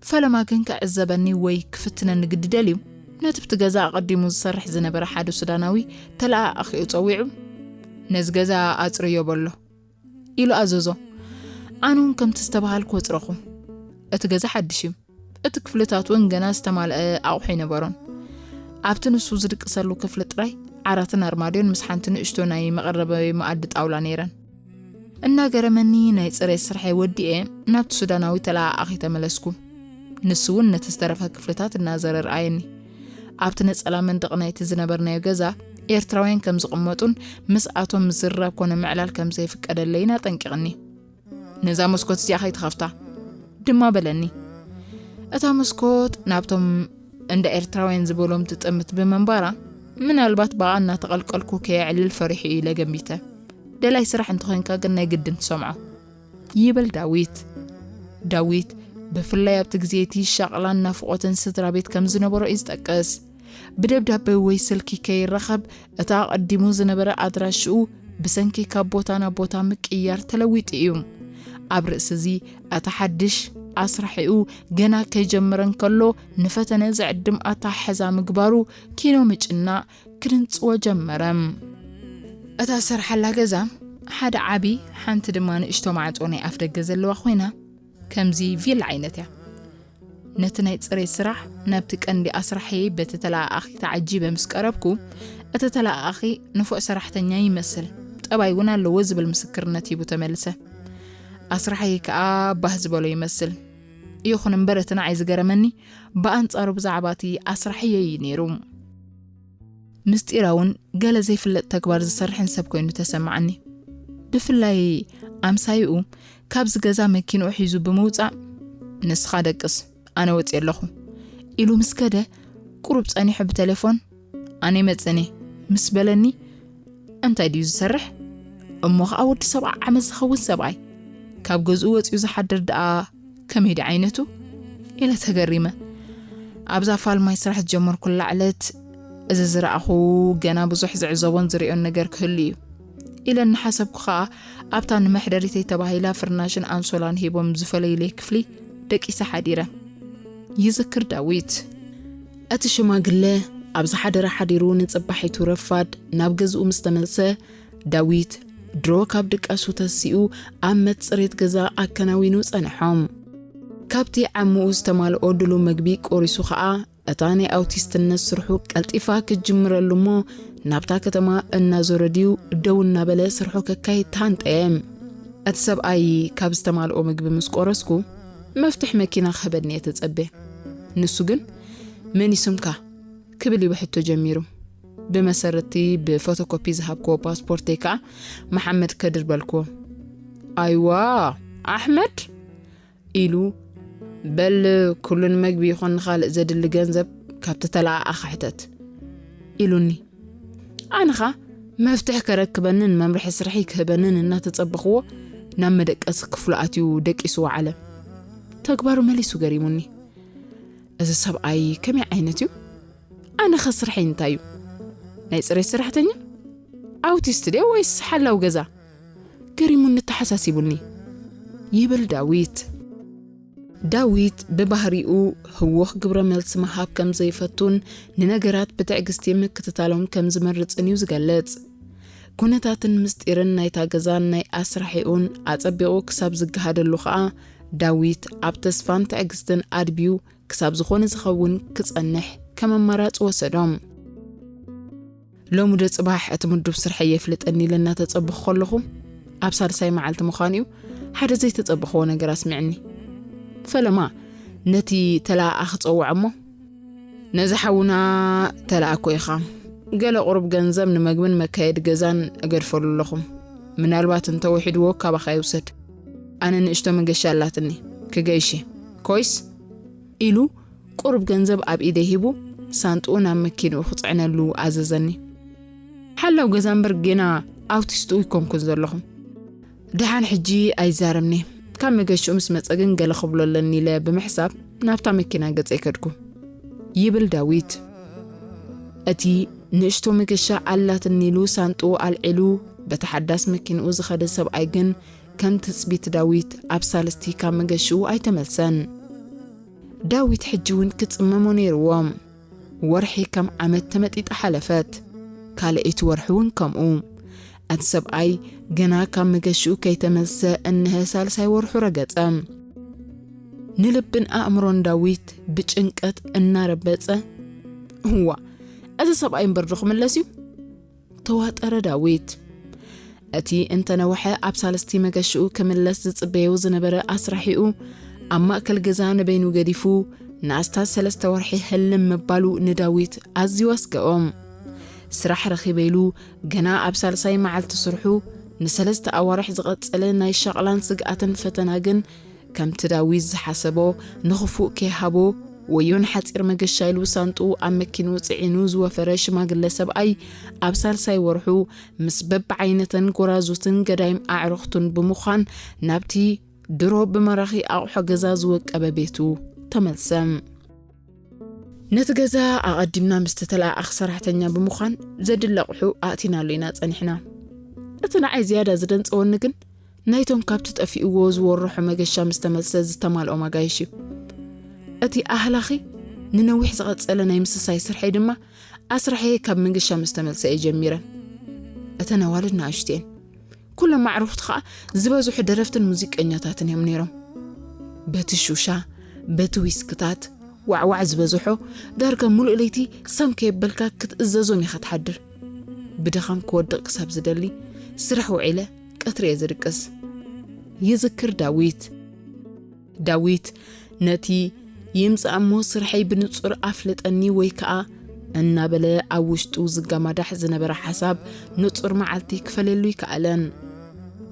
ፈለማ ግን ክዕዘበኒ ወይ ክፍትነኒ ግዲ ደልዩ፣ ነቲ ብቲ ገዛ ኣቐዲሙ ዝሰርሕ ዝነበረ ሓደ ሱዳናዊ ተለኣኣኺኡ ጸዊዑ፣ "ነዚ ገዛ ኣጽርዮ" በሎ ኢሉ ኣዘዞ። ኣነ እውን ከምቲ ዝተባሃልኩ ወጽረኹ። እቲ ገዛ ሓድሽ እዩ። እቲ ክፍልታት እውን ገና ዝተማልአ ኣቑሑ ኣይነበሮን። ኣብቲ ንሱ ዝድቅሰሉ ክፍሊ ጥራይ ዓራትን ኣርማድዮን ምስ ሓንቲ ንእሽቶ ናይ መቐረቢ መኣዲ ጣውላ ነይረን። እናገረመኒ ናይ ጽሬት ስርሐይ ወዲኤ ናብቲ ሱዳናዊ ተለኣኣኺ ተመለስኩ። ንሱ እውን ነቲ ዝተረፈ ክፍልታት እናዘረ ረኣየኒ። ኣብቲ ነጸላ መንደቕ ናይቲ ዝነበርናዮ ገዛ ኤርትራውያን ከም ዝቕመጡን ምስኣቶም ምዝርራብ ኮነ ምዕላል ከም ዘይፍቀደለይን ኣጠንቂቕኒ። "ነዛ መስኮት እዚኣ ከይትኸፍታ" ድማ በለኒ። እታ መስኮት ናብቶም እንዳ ኤርትራውያን ዝበሎም ትጥምት ብምንባራ፣ ምናልባት ብኣ እናተቐልቀልኩ ከየዕልል ፈሪሑ እዩ ኢለ ገሚተ። ደላይ ስራሕ እንተኾይንካ ግን ናይ ግድን ትሰምዖ። ይብል ዳዊት። ዳዊት ብፍላይ ኣብቲ ግዜ እቲ ሻቕላን ናፍቖትን ስድራ ቤት ከም ዝነበሮ እዩ ዝጠቅስ። ብደብዳበ ወይ ስልኪ ከይራኸብ፣ እቲ ኣቐዲሙ ዝነበረ ኣድራሽኡ ብሰንኪ ካብ ቦታ ናብ ቦታ ምቅይያር ተለዊጡ እዩ። ኣብ ርእሲ እዚ፣ እቲ ሓድሽ ኣስራሒኡ ገና ከይጀመረ እንከሎ፣ ንፈተነ ዝዕድም ኣተሓሕዛ ምግባሩ ኪኖ ምጭናቕ ክድንጽዎ ጀመረ። እታ ዝሰርሓላ ገዛ ሓደ ዓቢ፣ ሓንቲ ድማ ንእሽቶ ማዕጾ ናይ ኣፍደገ ዘለዋ ኮይና፣ ከምዚ ቪላ ዓይነት እያ። ነቲ ናይ ጽሬት ስራሕ ናብቲ ቀንዲ ኣስራሒየይ በቲ ተለኣኣኺ ተዓጂበ ምስ ቀረብኩ፣ እቲ ተለኣኣኺ ንፉዕ ሰራሕተኛ ይመስል፣ ጠባይ እውን ኣለዎ ዝብል ምስክርነት ሂቡ ተመልሰ። ኣስራሒየይ ከኣ ባህ ዝበሎ ይመስል። ይኹን እምበር እቲ ንዓይ ዝገረመኒ ብኣንጻሩ ብዛዕባ እቲ ኣስራሒየይ እዩ ነይሩ። ምስጢራውን ገለ ዘይፍለጥ ተግባር ዝሰርሕን ሰብ ኮይኑ ተሰማዓኒ። ብፍላይ ኣምሳይኡ ካብዚ ገዛ መኪንኡ ሒዙ ብምውጻእ፣ "ንስኻ ደቅስ፣ ኣነ ወጺኤ ኣለኹ" ኢሉ ምስ ከደ፣ ቁሩብ ጸኒሑ ብቴሌፎን፣ "ኣነ ይመጽእን እየ" ምስ በለኒ፣ "እንታይ ድዩ ዝሰርሕ? እሞ ኸኣ ወዲ ሰብዓ ዓመት ዝኸውን ሰብኣይ፣ ካብ ገዝኡ ወጺኡ ዝሓድር ደኣ ከመይ ድዩ ዓይነቱ?" ኢለ ተገሪመ። ኣብዛ ፋልማይ ስራሕ ዝጀመርኩላ ዕለት፣ "እዚ ዝረኣኹ ገና ብዙሕ ዝዕዘቦን ዝርእዮን ነገር ክህሉ እዩ" ኢለ እናሓሰብኩ ኸኣ፣ ኣብታ ንመሕደሪተይ ተባሂላ ፍርናሽን ኣንሶላን ሂቦም ዝፈለዩለይ ክፍሊ ደቂሰ ሓዲረ። ይዝክር ዳዊት። እቲ ሽማግለ ኣብ ዝሓደረ ሓዲሩ ንጽባሒቱ ረፋድ ናብ ገዝኡ ምስ ተመልሰ፣ ዳዊት ድሮ ካብ ድቃሱ ተሲኡ ኣብ መጽሬት ገዛ ኣከናዊኑ ጸንሖም። ካብቲ ዓምኡ ዝተማልኦ ድሉው መግቢ ቆሪሱ ኸኣ፣ እታ ናይ ኣውቲስትነት ስርሑ ቀልጢፋ ክትጅምረሉ እሞ፣ ናብታ ከተማ እናዞረ ድዩ ደው እናበለ ስርሑ ከካይድ ተሃንጠየ። እቲ ሰብኣይ ካብ ዝተማልኦ ምግቢ ምስ ቆረስኩ፣ መፍትሕ መኪና ክህበኒ እየ ተጸብየ። ንሱ ግን፣ "መን እዩ ስምካ?" ክብል እዩ ብሕቶ ጀሚሩ። ብመሰረትቲ ብፎቶኮፒ ዝሃብክዎ ፓስፖርተይ ከኣ መሓመድ ከድር በልክዎ። "ኣይዋ፣ ኣሕመድ?" ኢሉ፣ "በል፣ ኩሉ ንመግቢ ይኹን ንኻልእ ዘድሊ ገንዘብ ካብቲ ተለኣኣኺ ሕተት" ኢሉኒ። ኣነ ኸኣ መፍትሕ ከረክበንን መምርሒ ስርሐይ ክህበንን እናተጸበኽዎ፣ ናብ መደቀሲ ክፍሉ ኣትዩ ደቂሱ ወዓለ። ተግባሩ መሊሱ ገሪሙኒ። እዚ ሰብኣይ ከመይ ዓይነት እዩ? ኣነ ኸ ስርሐይ እንታይ እዩ? ናይ ጽሬት ሰራሕተኛ? ኣውቲስት ድየ ወይስ ሓላው ገዛ? ገሪሙኒ ተሓሳሲቡኒ፣ ይብል ዳዊት። ዳዊት ብባህሪኡ ህዉኽ ግብረ መልሲ ምሃብ ከም ዘይፈቱን ንነገራት ብትዕግስቲ ምክትታሎም ከም ዝመርጽን እዩ ዝገልጽ። ኩነታትን ምስጢርን ናይታ ገዛን ናይ ኣስራሒኡን ኣጸቢቑ ክሳብ ዝገሃደሉ ኸኣ፣ ዳዊት ኣብ ተስፋን ትዕግስትን ኣድብዩ ክሳብ ዝኾነ ዝኸውን ክጸንሕ ከም ኣማራጺ ወሰዶ። ሎሚ ዶ ጽባሕ እቲ ምዱብ ስርሐይ የፍልጠኒ ኢለ እናተጸበኹ ከለኹ፣ ኣብ ሳልሳይ መዓልቲ ምዃኑ እዩ፣ ሓደ ዘይተጸበኽዎ ነገር ኣስሚዕኒ። ፈለማ ነቲ ተለኣኣኺ ጸውዖ እሞ፣ "ነዚ ሓውና ተለኣኮ ኢኻ። ገለ ቁሩብ ገንዘብ ንመግብን መካየዲ ገዛን እገድፈሉ ኣለኹ። ምናልባት እንተ ውሒድዎ ካባኻ ይውሰድ። ኣነ ንእሽቶ መገሻ ኣላትኒ፣ ክገይሽ እየ። ኮይስ?" ኢሉ ቁሩብ ገንዘብ ኣብ ኢደይ ሂቡ፣ ሳንጥኡ ናብ መኪንኡ ክጽዕነሉ ኣዘዘኒ። ሓላው ገዛ እምበር ጌና ኣውቲስቱ ኣይኮንኩን ዘለኹ። ደሓን ሕጂ ኣይዛረብኒ። ካብ መገሽኡ ምስ መጸ ግን ገለ ክብሎ ኣለኒ ኢለ ብምሕሳብ ናብታ መኪና ገጸይ ከድኩ። ይብል ዳዊት። እቲ ንእሽቶ መገሻ ኣላትኒ ኢሉ ሳንጥኡ ኣልዒሉ በታ ሓዳስ መኪንኡ ዝኸደ ሰብኣይ ግን ከም ትጽቢት ዳዊት ኣብ ሳልስቲ ካብ መገሽኡ ኣይተመልሰን። ዳዊት ሕጂ እውን ክጽመሞ ነይርዎ። ወርሒ ከም ዓመት ተመጢጣ ሓለፈት። ካልኣይቲ ወርሒ እውን ከምኡ። እቲ ሰብኣይ ገና ካብ መገሽኡ ከይተመልሰ እንሀ ሳልሳይ ወርሑ ረገጸ። ንልብን ኣእምሮን ዳዊት ብጭንቀት እናረበጸ፣ "እዋ፣ እዚ ሰብኣይ እምበር ዶ ክምለስ እዩ?" ተዋጠረ ዳዊት። እቲ እንተነውሐ ኣብ ሳልስቲ መገሽኡ ክምለስ ዝጽበዮ ዝነበረ ኣስራሒኡ ኣብ ማእከል ገዛ ንበይኑ ገዲፉ ንኣስታት ሰለስተ ወርሒ ህልም ምባሉ ንዳዊት ኣዝዩ ኣስገኦም። ስራሕ ረኺበ ኢሉ ገና ኣብ ሳልሳይ መዓልቲ ስርሑ ንሰለስተ ኣዋርሕ ዝቐጸለ ናይ ሻቕላን ስግኣትን ፈተና ግን ከምቲ ዳዊት ዝሓሰቦ ንኽፉእ ከይሃቦ ወዮ ንሓጺር መገሻ ኢሉ ሳንጥኡ ኣብ መኪንኡ ጽዒኑ ዝወፈረ ሽማግለ ሰብኣይ ኣብ ሳልሳይ ወርሑ ምስ በብዓይነተን ጎራዙትን ገዳይም ኣዕሩኽቱን ብምዃን ናብቲ ድሮ ብመራኺ ኣቑሑ ገዛ ዝወቀበ ቤቱ ተመልሰ። ነቲ ገዛ ኣቐዲምና ምስ ተተለኣኣኽ ሰራሕተኛ ብምዃን ዘድሊ ኣቑሑ ኣእቲናሉ ኢና ጸኒሕና። እቲ ንዓይ ዝያዳ ዝደንጸወኒ ግን ናይቶም ካብቲ ጠፊእዎ ዝወረሖ መገሻ ምስ ተመልሰ ዝተማልኦም ኣጋይሽ እዩ። እቲ ኣህላኺ ንነዊሕ ዝቐጸለ ናይ ምስሳይ ስርሐይ ድማ ኣስርሐየ ካብ መገሻ ምስ ተመልሰ እየ ጀሚረ። እተን ኣዋልድ ንኣሽቱ እየን። ኩሎም ኣዕሩኽቲ ኸኣ ዝበዝሑ ደረፍትን ሙዚቀኛታትን እዮም ነይሮም። በቲ ሹሻ፣ በቲ ዊስክታት ዋዕዋዕ ዝበዝሖ፣ ዳርጋ ሙሉእ ለይቲ ሰም ከየበልካ ክትእዘዞም ኢኻ ትሓድር። ብድኻም ክወድቕ ክሳብ ዝደሊ ስራሕ ውዒለ ቀትሪ እየ ዝድቅስ። ይዝክር ዳዊት። ዳዊት ነቲ "ይምጻእ እሞ ስርሐይ ብንጹር ኣፍልጠኒ" ወይ ከኣ እናበለ ኣብ ውሽጡ ዝጋማዳሕ ዝነበረ ሓሳብ ንጹር መዓልቲ ክፈልየሉ ይከኣለን።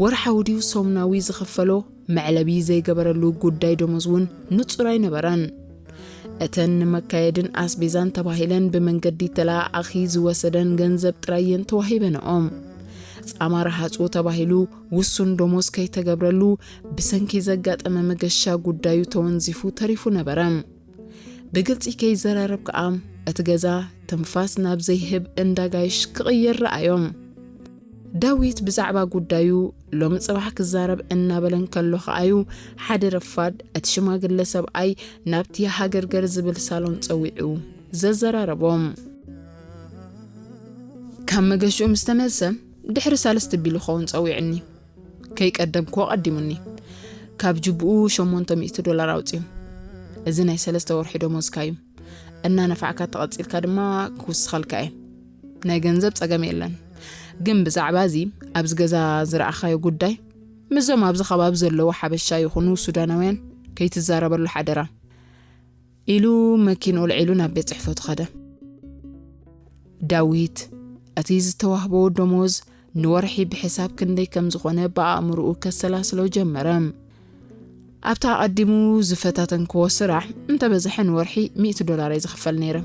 ወርሓዊ ድዩ ሰሙናዊ ዝኽፈሎ መዕለቢ ዘይገበረሉ ጉዳይ ደሞዝ እውን ንጹር ኣይነበረን። እተን ንመካየድን ኣስቤዛን ተባሂለን ብመንገዲ ተለኣኣኺ ዝወሰደን ገንዘብ ጥራይ እየን ተዋሂበንኦም። ጻማ ረሃጹ ተባሂሉ ውሱን ደሞዝ ከይተገብረሉ ብሰንኪ ዘጋጠመ መገሻ ጉዳዩ ተወንዚፉ ተሪፉ ነበረ። ብግልጺ ከይዘራረብ ከኣ እቲ ገዛ ትንፋስ ናብ ዘይህብ እንዳ ጋይሽ ክቕየር ረኣዮም። ዳዊት ብዛዕባ ጉዳዩ ሎሚ ጽባሕ ክዛረብ እናበለ እንከሎ ከኣዩ ሓደ ረፋድ እቲ ሽማግለ ሰብኣይ ናብቲ ሃገርገር ዝብል ሳሎን ጸዊዑ ዘዘራረቦም። ካብ መገሽኡ ምስ ተመልሰ ድሕሪ ሳልስቲ ቢሉ ኸውን ጸዊዑኒ። ከይቀደምኩዎ ቀዲሙኒ። ካብ ጅብኡ ሸሞንተ ሚእቲ ዶላር ኣውጺኡ። "እዚ ናይ ሰለስተ ወርሒ ደሞዝካ እዩ። እናነፋዕካ ተቐጺልካ ድማ ክውስኸልካ እየ። ናይ ገንዘብ ጸገም የለን። ግን ብዛዕባ እዚ ኣብዚ ገዛ ዝረኣኻዮ ጉዳይ ምስዞም ኣብዚ ከባቢ ዘለዉ ሓበሻ ይኹኑ ሱዳናውያን ከይትዛረበሉ ሓደራ" ኢሉ መኪንኡ ኣልዒሉ ናብ ቤት ጽሕፈቱ ኸደ። ዳዊት እቲ ዝተዋህቦ ደሞዝ ንወርሒ ብሕሳብ ክንደይ ከም ዝኾነ ብኣእምሮኡ ከሰላስሎ ጀመረ። ኣብታ ኣቐዲሙ ዝፈታተንክዎ ስራሕ እንተበዝሐ ንወርሒ ሚእቲ ዶላር እየ ዝኽፈል ነይረ።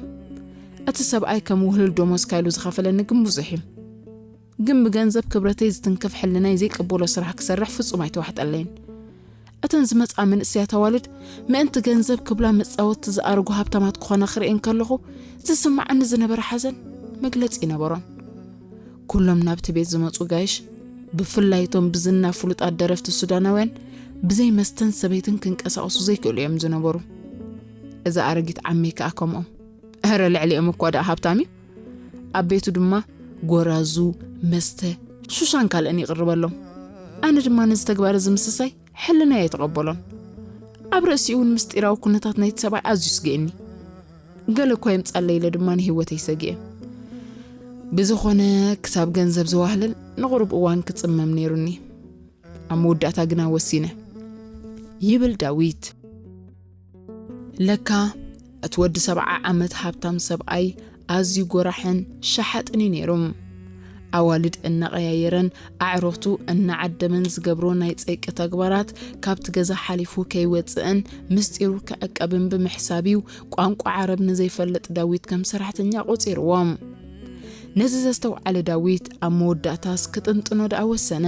እቲ ሰብኣይ ከም ውህሉል ደሞዝካ ኢሉ ዝኸፈለኒ ግን ብዙሕ እዩ። ግን ብገንዘብ ክብረተይ ዝትንክፍ ሕልናይ ዘይቅበሎ ስራሕ ክሰርሕ ፍጹም ኣይተዋሕጠለይን። እተን ዝመጻ መንእሰያት ኣዋልድ ምእንቲ ገንዘብ ክብላ መጻወቲ ዝኣረጉ ሃብታማት ክኾና ክርእየን ከለኹ ዝስምዓኒ ዝነበረ ሓዘን መግለጺ ኣይነበሮን። ኩሎም ናብቲ ቤት ዝመጹ ጋይሽ፣ ብፍላይ እቶም ብዝና ፍሉጣት ደረፍቲ ሱዳናውያን፣ ብዘይ መስተን ሰበይትን ክንቀሳቐሱ ዘይክእሉ እዮም ዝነበሩ። እዛ ኣረጊት ዓመይ ከኣ ከምኦም። እረ ልዕሊኦም እኳ ደኣ ሃብታም እዩ። ኣብ ቤቱ ድማ ጎራዙ፣ መስተ፣ ሹሻን ካልእን ይቕርበሎም። ኣነ ድማ ነዚ ተግባር እዚ ምስሳይ ሕልናይ ኣይተቐበሎን። ኣብ ርእሲኡ እውን ምስጢራዊ ኩነታት ናይቲ ሰብኣይ ኣዝዩ ስግእኒ። ገለ እኳ የምጻለይ ኢለ ድማ ንህይወተይ ሰጊኤ። ብዝኾነ፣ ክሳብ ገንዘብ ዝዋህለል ንቑሩብ እዋን ክጽመም ነይሩኒ። ኣብ መወዳእታ ግና ወሲነ፣ ይብል ዳዊት። ለካ እቲ ወዲ ሰብዓ ዓመት ሃብታም ሰብኣይ ኣዝዩ ጎራሕን ሸሓጥን እዩ ነይሩ። ኣዋልድ እናቐያየረን ኣዕሩኽቱ እናዓደመን ዝገብሮ ናይ ጸይቂ ተግባራት ካብቲ ገዛ ሓሊፉ ከይወጽእን ምስጢሩ ክዕቀብን ብምሕሳብ እዩ ቋንቋ ዓረብ ንዘይፈልጥ ዳዊት ከም ሰራሕተኛ ቆጺርዎ። ነዚ ዘስተውዓለ ዳዊት ኣብ መወዳእታስ ክጥንጥኖ ደኣ ወሰነ።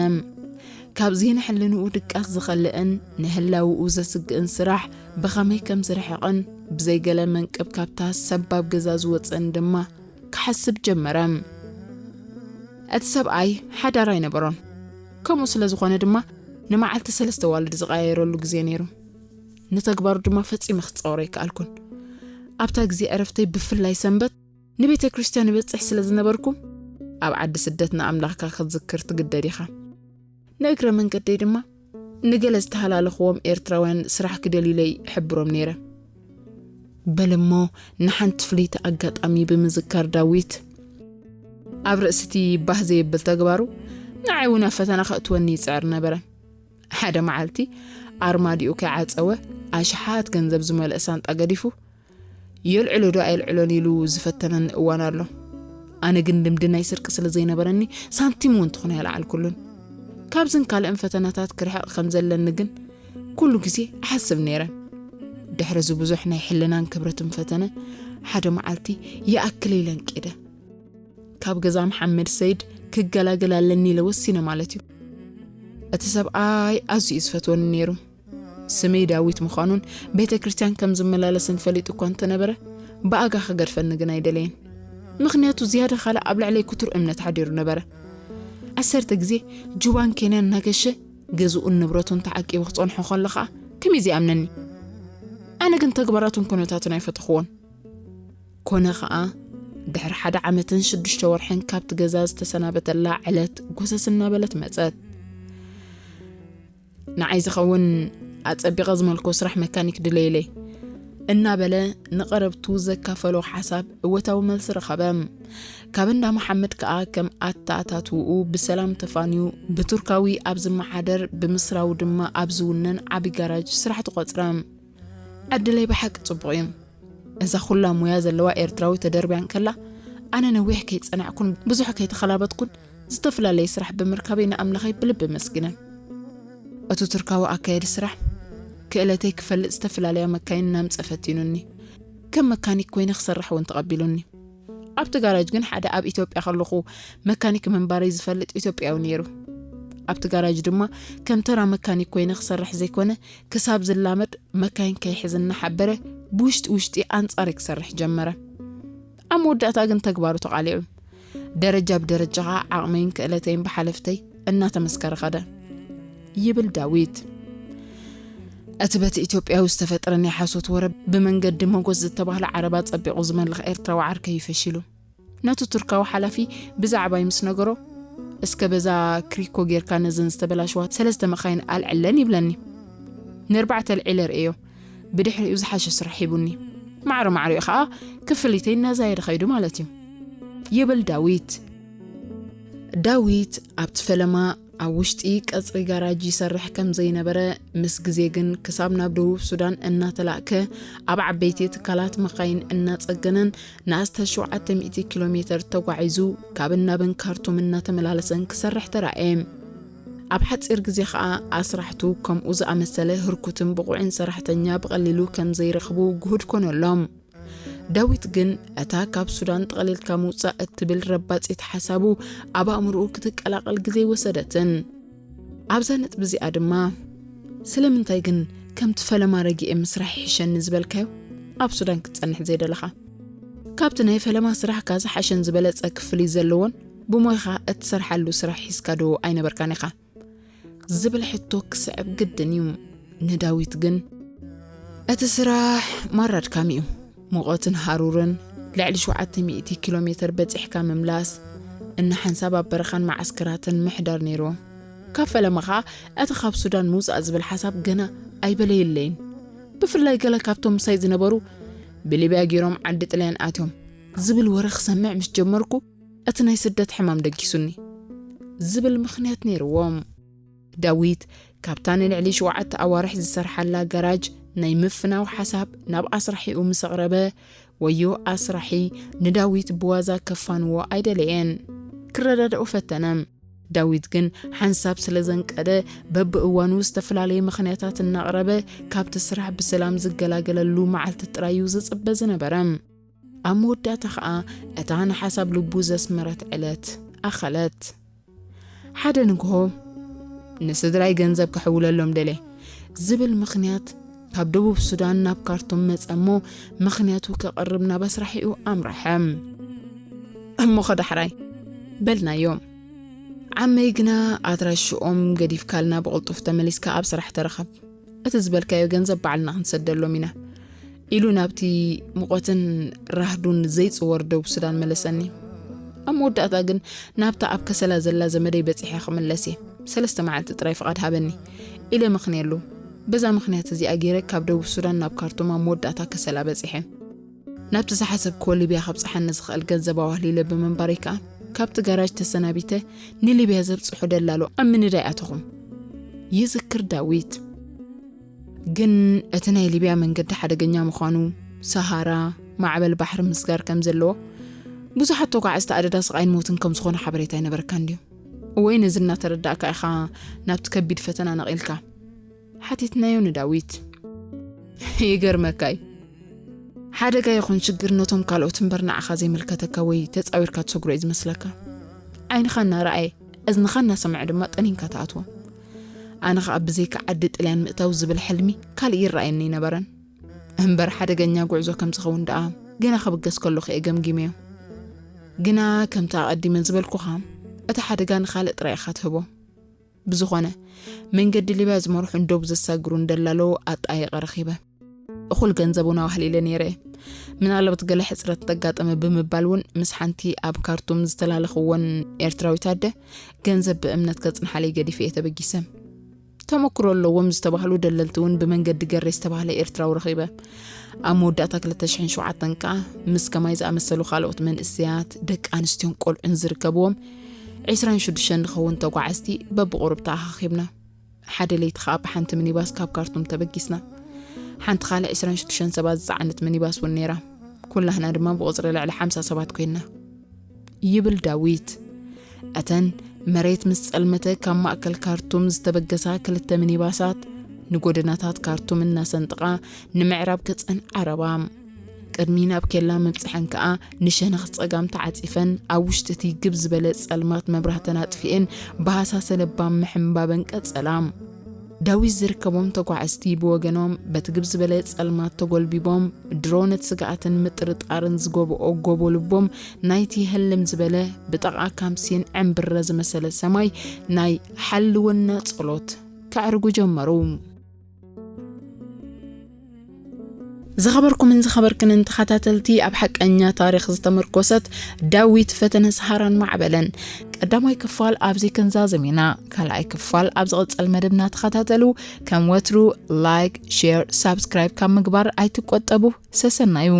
ካብዚ ንሕልንኡ ድቃስ ዝኸልእን ንህላውኡ ዘስግእን ስራሕ ብኸመይ ከም ዝርሕቕን ብዘይገለ መንቅብ ካብታ ሰባብ ገዛ ዝወጽእን ድማ ክሓስብ ጀመረ። እቲ ሰብኣይ ሓዳር ኣይነበሮን። ከምኡ ስለ ዝኾነ ድማ ንመዓልቲ ሰለስተ ዋልድ ዝቐያየረሉ ግዜ ነይሩ። ንተግባሩ ድማ ፈጺመ ክጻወሮ ኣይከኣልኩን። ኣብታ ግዜ ዕረፍተይ ብፍላይ ሰንበት ንቤተ ክርስቲያን እበጽሕ ስለ ዝነበርኩ፣ ኣብ ዓዲ ስደት ንኣምላኽካ ክትዝክር ትግደድ ኢኻ። ንእግረ መንገደይ ድማ ንገለ ዝተሃላለኽዎም ኤርትራውያን ስራሕ ክደልዩለይ እሕብሮም ነይረ። በለሞ ንሓንቲ ፍልይቲ ኣጋጣሚ ብምዝካር ዳዊት፣ ኣብ ርእሲ እቲ ባህ ዘየብል ተግባሩ፣ ንዓይ እውን ኣብ ፈተና ከእትወኒ ይጽዕር ነበረ። ሓደ መዓልቲ ኣርማዲኡ ከይዓጸወ ኣሽሓት ገንዘብ ዝመልአ ሳንጣ ገዲፉ፣ የልዕሎ ዶ ኣየልዕሎን ኢሉ ዝፈተነኒ እዋን ኣሎ። ኣነ ግን ልምዲ ናይ ስርቂ ስለ ዘይነበረኒ ሳንቲም እውን ትኹን ኣይለዓልኩሉን። ካብዝን ካልእን ፈተናታት ክርሕቕ ከም ዘለኒ ግን ኩሉ ግዜ እሓስብ ነይረ። ድሕሪ እዚ ብዙሕ ናይ ሕልናን ክብረትን ፈተነ፣ ሓደ መዓልቲ ይኣክል ኢለ እንቂደ። ካብ ገዛ መሓመድ ሰይድ ክገላገል ኣለኒ ኢለ ወሲነ ማለት እዩ። እቲ ሰብኣይ ኣዝዩ እዩ ዝፈትወኒ ነይሩ። ስመይ ዳዊት ምዃኑን ቤተ ክርስቲያን ከም ዝመላለስን ፈሊጡ እኳ እንተነበረ፣ ብኣጋ ክገድፈኒ ግን ኣይደለየን። ምኽንያቱ ዝያዳ ካልእ ኣብ ልዕለይ ክቱር እምነት ሓዲሩ ነበረ። ዓሰርተ ግዜ ጁባን ኬንያን እናገሸ ገዝኡን ንብረቱን ተዓቂቡ ክጸንሖ ከሎ ኸኣ ከመይ ዘይኣምነኒ? ኣነ ግን ተግባራቱን ኩነታቱን ኣይፈተኽዎን። ኮነ ኸኣ ድሕሪ ሓደ ዓመትን ሽዱሽተ ወርሕን ካብቲ ገዛ ዝተሰናበተላ ዕለት ጎሰስ እናበለት መጸት። ንዓይ ዝኸውን ኣጸቢቐ ዝመልኮ ስራሕ መካኒክ ድለይለይ እናበለ ንቐረብቱ ዘካፈሎ ሓሳብ እወታዊ መልሲ ረኸበ። ካብ እንዳ መሓመድ ከኣ ከም ኣተኣታትውኡ ብሰላም ተፋንዩ ብቱርካዊ ኣብ ዝመሓደር ብምስራው ድማ ኣብ ዝውነን ዓቢ ጋራጅ ስራሕ ተቖጽረ። ዕድለይ ብሓቂ ጽቡቕ እዩ። እዛ ኩላ ሞያ ዘለዋ ኤርትራዊ ተደርብያ እንከላ፣ ኣነ ነዊሕ ከይጸናዕኩን ብዙሕ ከይተኸላበትኩን ዝተፈላለየ ስራሕ ብምርካበይ ንኣምላኸይ ብልቢ ኣመስግነ። እቲ ቱርካዊ ኣካየዲ ስራሕ ክእለተይ ክፈልጥ ዝተፈላለያ መካይን እናምጸ ፈቲኑኒ። ከም መካኒክ ኮይነ ክሰርሕ እውን ተቐቢሉኒ። ኣብቲ ጋራጅ ግን ሓደ ኣብ ኢትዮጵያ ከለኹ መካኒክ ምንባረይ ዝፈልጥ ኢትዮጵያዊ ነይሩ። ኣብቲ ጋራጅ ድማ ከም ተራ መካኒክ ኮይነ ክሰርሕ ዘይኮነ ክሳብ ዝላመድ መካይን ከይሕዝ እናሓበረ ብውሽጢ ውሽጢ ኣንጻረይ ክሰርሕ ጀመረ። ኣብ መወዳእታ ግን ተግባሩ ተቓሊዑ። ደረጃ ብደረጃ ኸኣ ዓቕመይን ክእለተይን ብሓለፍተይ እናተመስከረ ኸደ። ይብል ዳዊት። እቲ በቲ ኢትዮጵያዊ ዝተፈጥረ ናይ ሓሶት ወረ ብመንገዲ መጎስ ዝተባህለ ዓረባ ጸቢቑ ዝመልኽ ኤርትራዊ ዓርከይ እዩ ፈሺሉ። ነቲ ቱርካዊ ሓላፊ ብዛዕባይ ምስ ነገሮ፣ "እስከ በዛ ክሪኮ ጌርካ ነዘን ዝተበላሸዋ ሰለስተ መኻይን ኣልዕለን" ይብለኒ። ንኣርባዕተ ኣልዒለ ርእዮ። ብድሕሪኡ ዝሓሸ ስራሕ ሂቡኒ። ማዕረ ማዕሪኡ ኸኣ ክፍሊተይ እናዛየደ ኸይዱ ማለት እዩ። ይብል ዳዊት። ዳዊት ኣብቲ ፈለማ ኣብ ውሽጢ ቀጽሪ ጋራጅ ይሰርሕ ከም ዘይነበረ፣ ምስ ግዜ ግን ክሳብ ናብ ደቡብ ሱዳን እናተላእከ፣ ኣብ ዓበይቲ ትካላት መኻይን እናጸገነን ንኣስታት ሸውዓተ ሚእቲ ኪሎ ሜተር ተጓዒዙ ካብን ናብን ካርቱም እናተመላለሰን ክሰርሕ ተራእየ። ኣብ ሓጺር ግዜ ኸኣ ኣስራሕቱ ከምኡ ዝኣመሰለ ህርኩትን ብቑዕን ሰራሕተኛ ብቐሊሉ ከም ዘይረኽቡ ግሁድ ኮነሎም። ዳዊት ግን እታ ካብ ሱዳን ጠቕሊልካ ምውጻእ እትብል ረባጺት ሓሳቡ ኣብ ኣእምሮኡ ክትቀላቐል ግዜ ኣይወሰደትን። ኣብዛ ነጥቢ እዚኣ ድማ፣ ስለምንታይ ግን ከምቲ ፈለማ ረጊኤ ምስራሕ ይሕሸኒ ዝበልካዮ ኣብ ሱዳን ክትጸንሕ ዘይደለኻ? ካብቲ ናይ ፈለማ ስራሕካ ዝሓሸን ዝበለጸ ክፍሊት ዘለዎን ብሞይኻ እትሰርሓሉ ስራሕ ሒዝካ ዶ ኣይነበርካን ኢኻ? ዝብል ሕቶ ክስዕብ ግድን እዩ። ንዳዊት ግን እቲ ስራሕ ማራ ኣድካሚ እዩ። ሙቐትን ሃሩርን፣ ልዕሊ ሸውዓተ ሚእቲ ኪሎ ሜተር በጺሕካ ምምላስ፣ እንሓንሳብ ኣብ በረኻን መዓስከራትን ምሕዳር ነይርዎ። ካብ ፈለማ ኸኣ እቲ ካብ ሱዳን ምውጻእ ዝብል ሓሳብ ገና ኣይበለየለይን። ብፍላይ ገለ ካብቶም ምሳይ ዝነበሩ ብሊብያ ገይሮም ዓዲ ጥልያን ኣትዮም ዝብል ወረ ክሰምዕ ምስ ጀመርኩ፣ እቲ ናይ ስደት ሕማም ደጊሱኒ ዝብል ምኽንያት ነይርዎም። ዳዊት ካብታ ንልዕሊ ሸውዓተ ኣዋርሕ ዝሰርሓላ ጋራጅ ናይ ምፍናው ሓሳብ ናብ ኣስራሒኡ ምስ ኣቕረበ፣ ወዮ ኣስራሒ ንዳዊት ብዋዛ ከፋንዎ ኣይደለየን። ክረዳድኦ ፈተነ። ዳዊት ግን ሓንሳብ ስለ ዘንቀደ፣ በብእዋኑ ዝተፈላለየ ምኽንያታት እናቕረበ ካብቲ ስራሕ ብሰላም ዝገላገለሉ መዓልቲ ጥራይ እዩ ዝጽበ ዝነበረ። ኣብ መወዳእታ ኸኣ እታ ንሓሳብ ልቡ ዘስመረት ዕለት ኣኸለት። ሓደ ንግሆ ንስድራይ ገንዘብ ክሕውለሎም ደልየ ዝብል ምኽንያት ካብ ደቡብ ሱዳን ናብ ካርቱም መጸ እሞ፣ ምኽንያቱ ከቕርብ ናብ ኣስራሒኡ ኣምርሐ። እሞ ኸዳሕራይ በልናዮም። ዓመይ ግና ኣድራሽኦም ገዲፍካልና ብቕልጡፍ ተመሊስካ ኣብ ስራሕ ተረኸብ። እቲ ዝበልካዮ ገንዘብ ባዕልና ክንሰደሎም ኢና፣ ኢሉ ናብቲ ሙቐትን ራህዱን ዘይጽወር ደቡብ ሱዳን መለሰኒ። ኣብ መወዳእታ ግን ናብታ ኣብ ከሰላ ዘላ ዘመደይ በጺሐ ክምለስ እየ፣ ሰለስተ መዓልቲ ጥራይ ፍቓድ ሃበኒ፣ ኢለ መኽንየሉ። በዛ ምኽንያት እዚኣ ገይረ ካብ ደቡብ ሱዳን ናብ ካርቱም ኣብ መወዳእታ ከሰላ በጺሐ። ናብቲ ዝሓሰብክዎ ሊብያ ከብጽሓኒ ዝኽእል ገንዘብ ኣዋህሊለ ብምንባረይ ከኣ፣ ካብቲ ጋራጅ ተሰናቢተ ንሊብያ ዘብጽሖ ደላሎ ኣብ ምንዳይ ኣተኹ። ይዝክር ዳዊት። ግን እቲ ናይ ሊብያ መንገዲ ሓደገኛ ምዃኑ፣ ሰሃራ፣ ማዕበል ባሕሪ ምስጋር ከም ዘለዎ፣ ብዙሓት ተጓዓዝቲ ኣደዳ ስቓይን ሞትን ከም ዝኾነ ሓበሬታ ኣይነበረካን ድዩ? ወይ ነዚ እናተረዳእካ ኢኻ ናብቲ ከቢድ ፈተና ነቒልካ? ሓቲትናዮ ንዳዊት። ይገርመካ እዩ። ሓደጋ ይኹን ሽግር ነቶም ካልኦት እምበር ንዓኻ ዘይምልከተካ ወይ ተጻዊርካ ትሰግሮ እዩ ዝመስለካ። ዓይንኻ እናረኣየ፣ እዝንኻ እናሰምዐ ድማ ጠኒንካ ትኣትዎ። ኣነ ኸኣ ብዘይካ ዓዲ ጥልያን ምእታው ዝብል ሕልሚ ካልእ ይረኣየኒ ኣይነበረን። እምበር ሓደገኛ ጉዕዞ ከም ዝኸውን ደኣ ገና ክብገስ ከለኹ እየ ገምጊመዮ። ግና ከምቲ ኣቐዲመ ዝበልኩኻ፣ እቲ ሓደጋ ንኻልእ ጥራይ ኢኻ ትህቦ። ብዝኾነ፣ መንገዲ ሊብያ ዝመርሑን ዶብ ዘሳግሩን ደላሎ ኣጣይቐ ረኺበ። እኹል ገንዘብ እውን ኣዋህሊለ ነይረ እየ። ምናልባት ገለ ሕጽረት እንተጋጠመ ብምባል እውን ምስ ሓንቲ ኣብ ካርቱም ዝተላለኽወን ኤርትራዊት ኣደ ገንዘብ ብእምነት ከጽንሓለይ ገዲፈ እየ ተበጊሰ። ተመክሮ ኣለዎም ዝተባህሉ ደለልቲ እውን ብመንገዲ ገሬ ዝተባህለ ኤርትራዊ ረኺበ። ኣብ መወዳእታ ክልተ ሽሕን ሸውዓተን ከኣ ምስ ከማይ ዝኣመሰሉ ካልኦት መንእሰያት፣ ደቂ ኣንስትዮን ቆልዑን ዝርከብዎም ዒስራን ሽዱሽተን ንኸውን ተጓዓዝቲ በብቑሩብ ተኣኻኺብና። ሓደ ለይቲ ኸኣ ብሓንቲ ሚኒባስ ካብ ካርቱም ተበጊስና። ሓንቲ ካልእ ዒስራን ሽዱሽተን ሰባት ዝጸዓነት ሚኒባስ እውን ነይራ። ኩላህና ድማ ብቑጽሪ ልዕሊ ሓምሳ ሰባት ኮይንና፣ ይብል ዳዊት። እተን መሬት ምስ ጸልመተ ካብ ማእከል ካርቱም ዝተበገሳ ክልተ ሚኒባሳት ንጎደናታት ካርቱም እናሰንጥቓ ንምዕራብ ገጸን ዓረባ። ቅድሚ ናብ ኬላ ምብጽሐን ከኣ ንሸነኽ ጸጋም ተዓጺፈን ኣብ ውሽጢ እቲ ግብ ዝበለ ጸልማት መብራህተን ኣጥፊኤን ብሃሳሰ ለባም ምሕንባበን ቀጸላ። ዳዊት ዝርከቦም ተጓዓዝቲ ብወገኖም በቲ ግብ ዝበለ ጸልማት ተጎልቢቦም ድሮ ነቲ ስግኣትን ምጥርጣርን ዝጎብኦ ጎቦ ልቦም ናይቲ ህልም ዝበለ ብጠቓ ካምሲን ዕምብረ ዝመሰለ ሰማይ ናይ ሓልወና ጸሎት ከዕርጉ ጀመሩ። ዝኸበርኩምን ዝኸበርክንን ተኸታተልቲ፣ ኣብ ሓቀኛ ታሪኽ ዝተመርኮሰት ዳዊት ፈተነ ሰሃራን ማዕበለን ቀዳማይ ክፋል ኣብዚ ክንዛዝም ኢና። ካልኣይ ክፋል ኣብ ዝቕጽል መደብና ተኸታተሉ። ከም ወትሩ ላይክ፣ ሼር፣ ሳብስክራይብ ካብ ምግባር ኣይትቆጠቡ። ሰሰናዩ።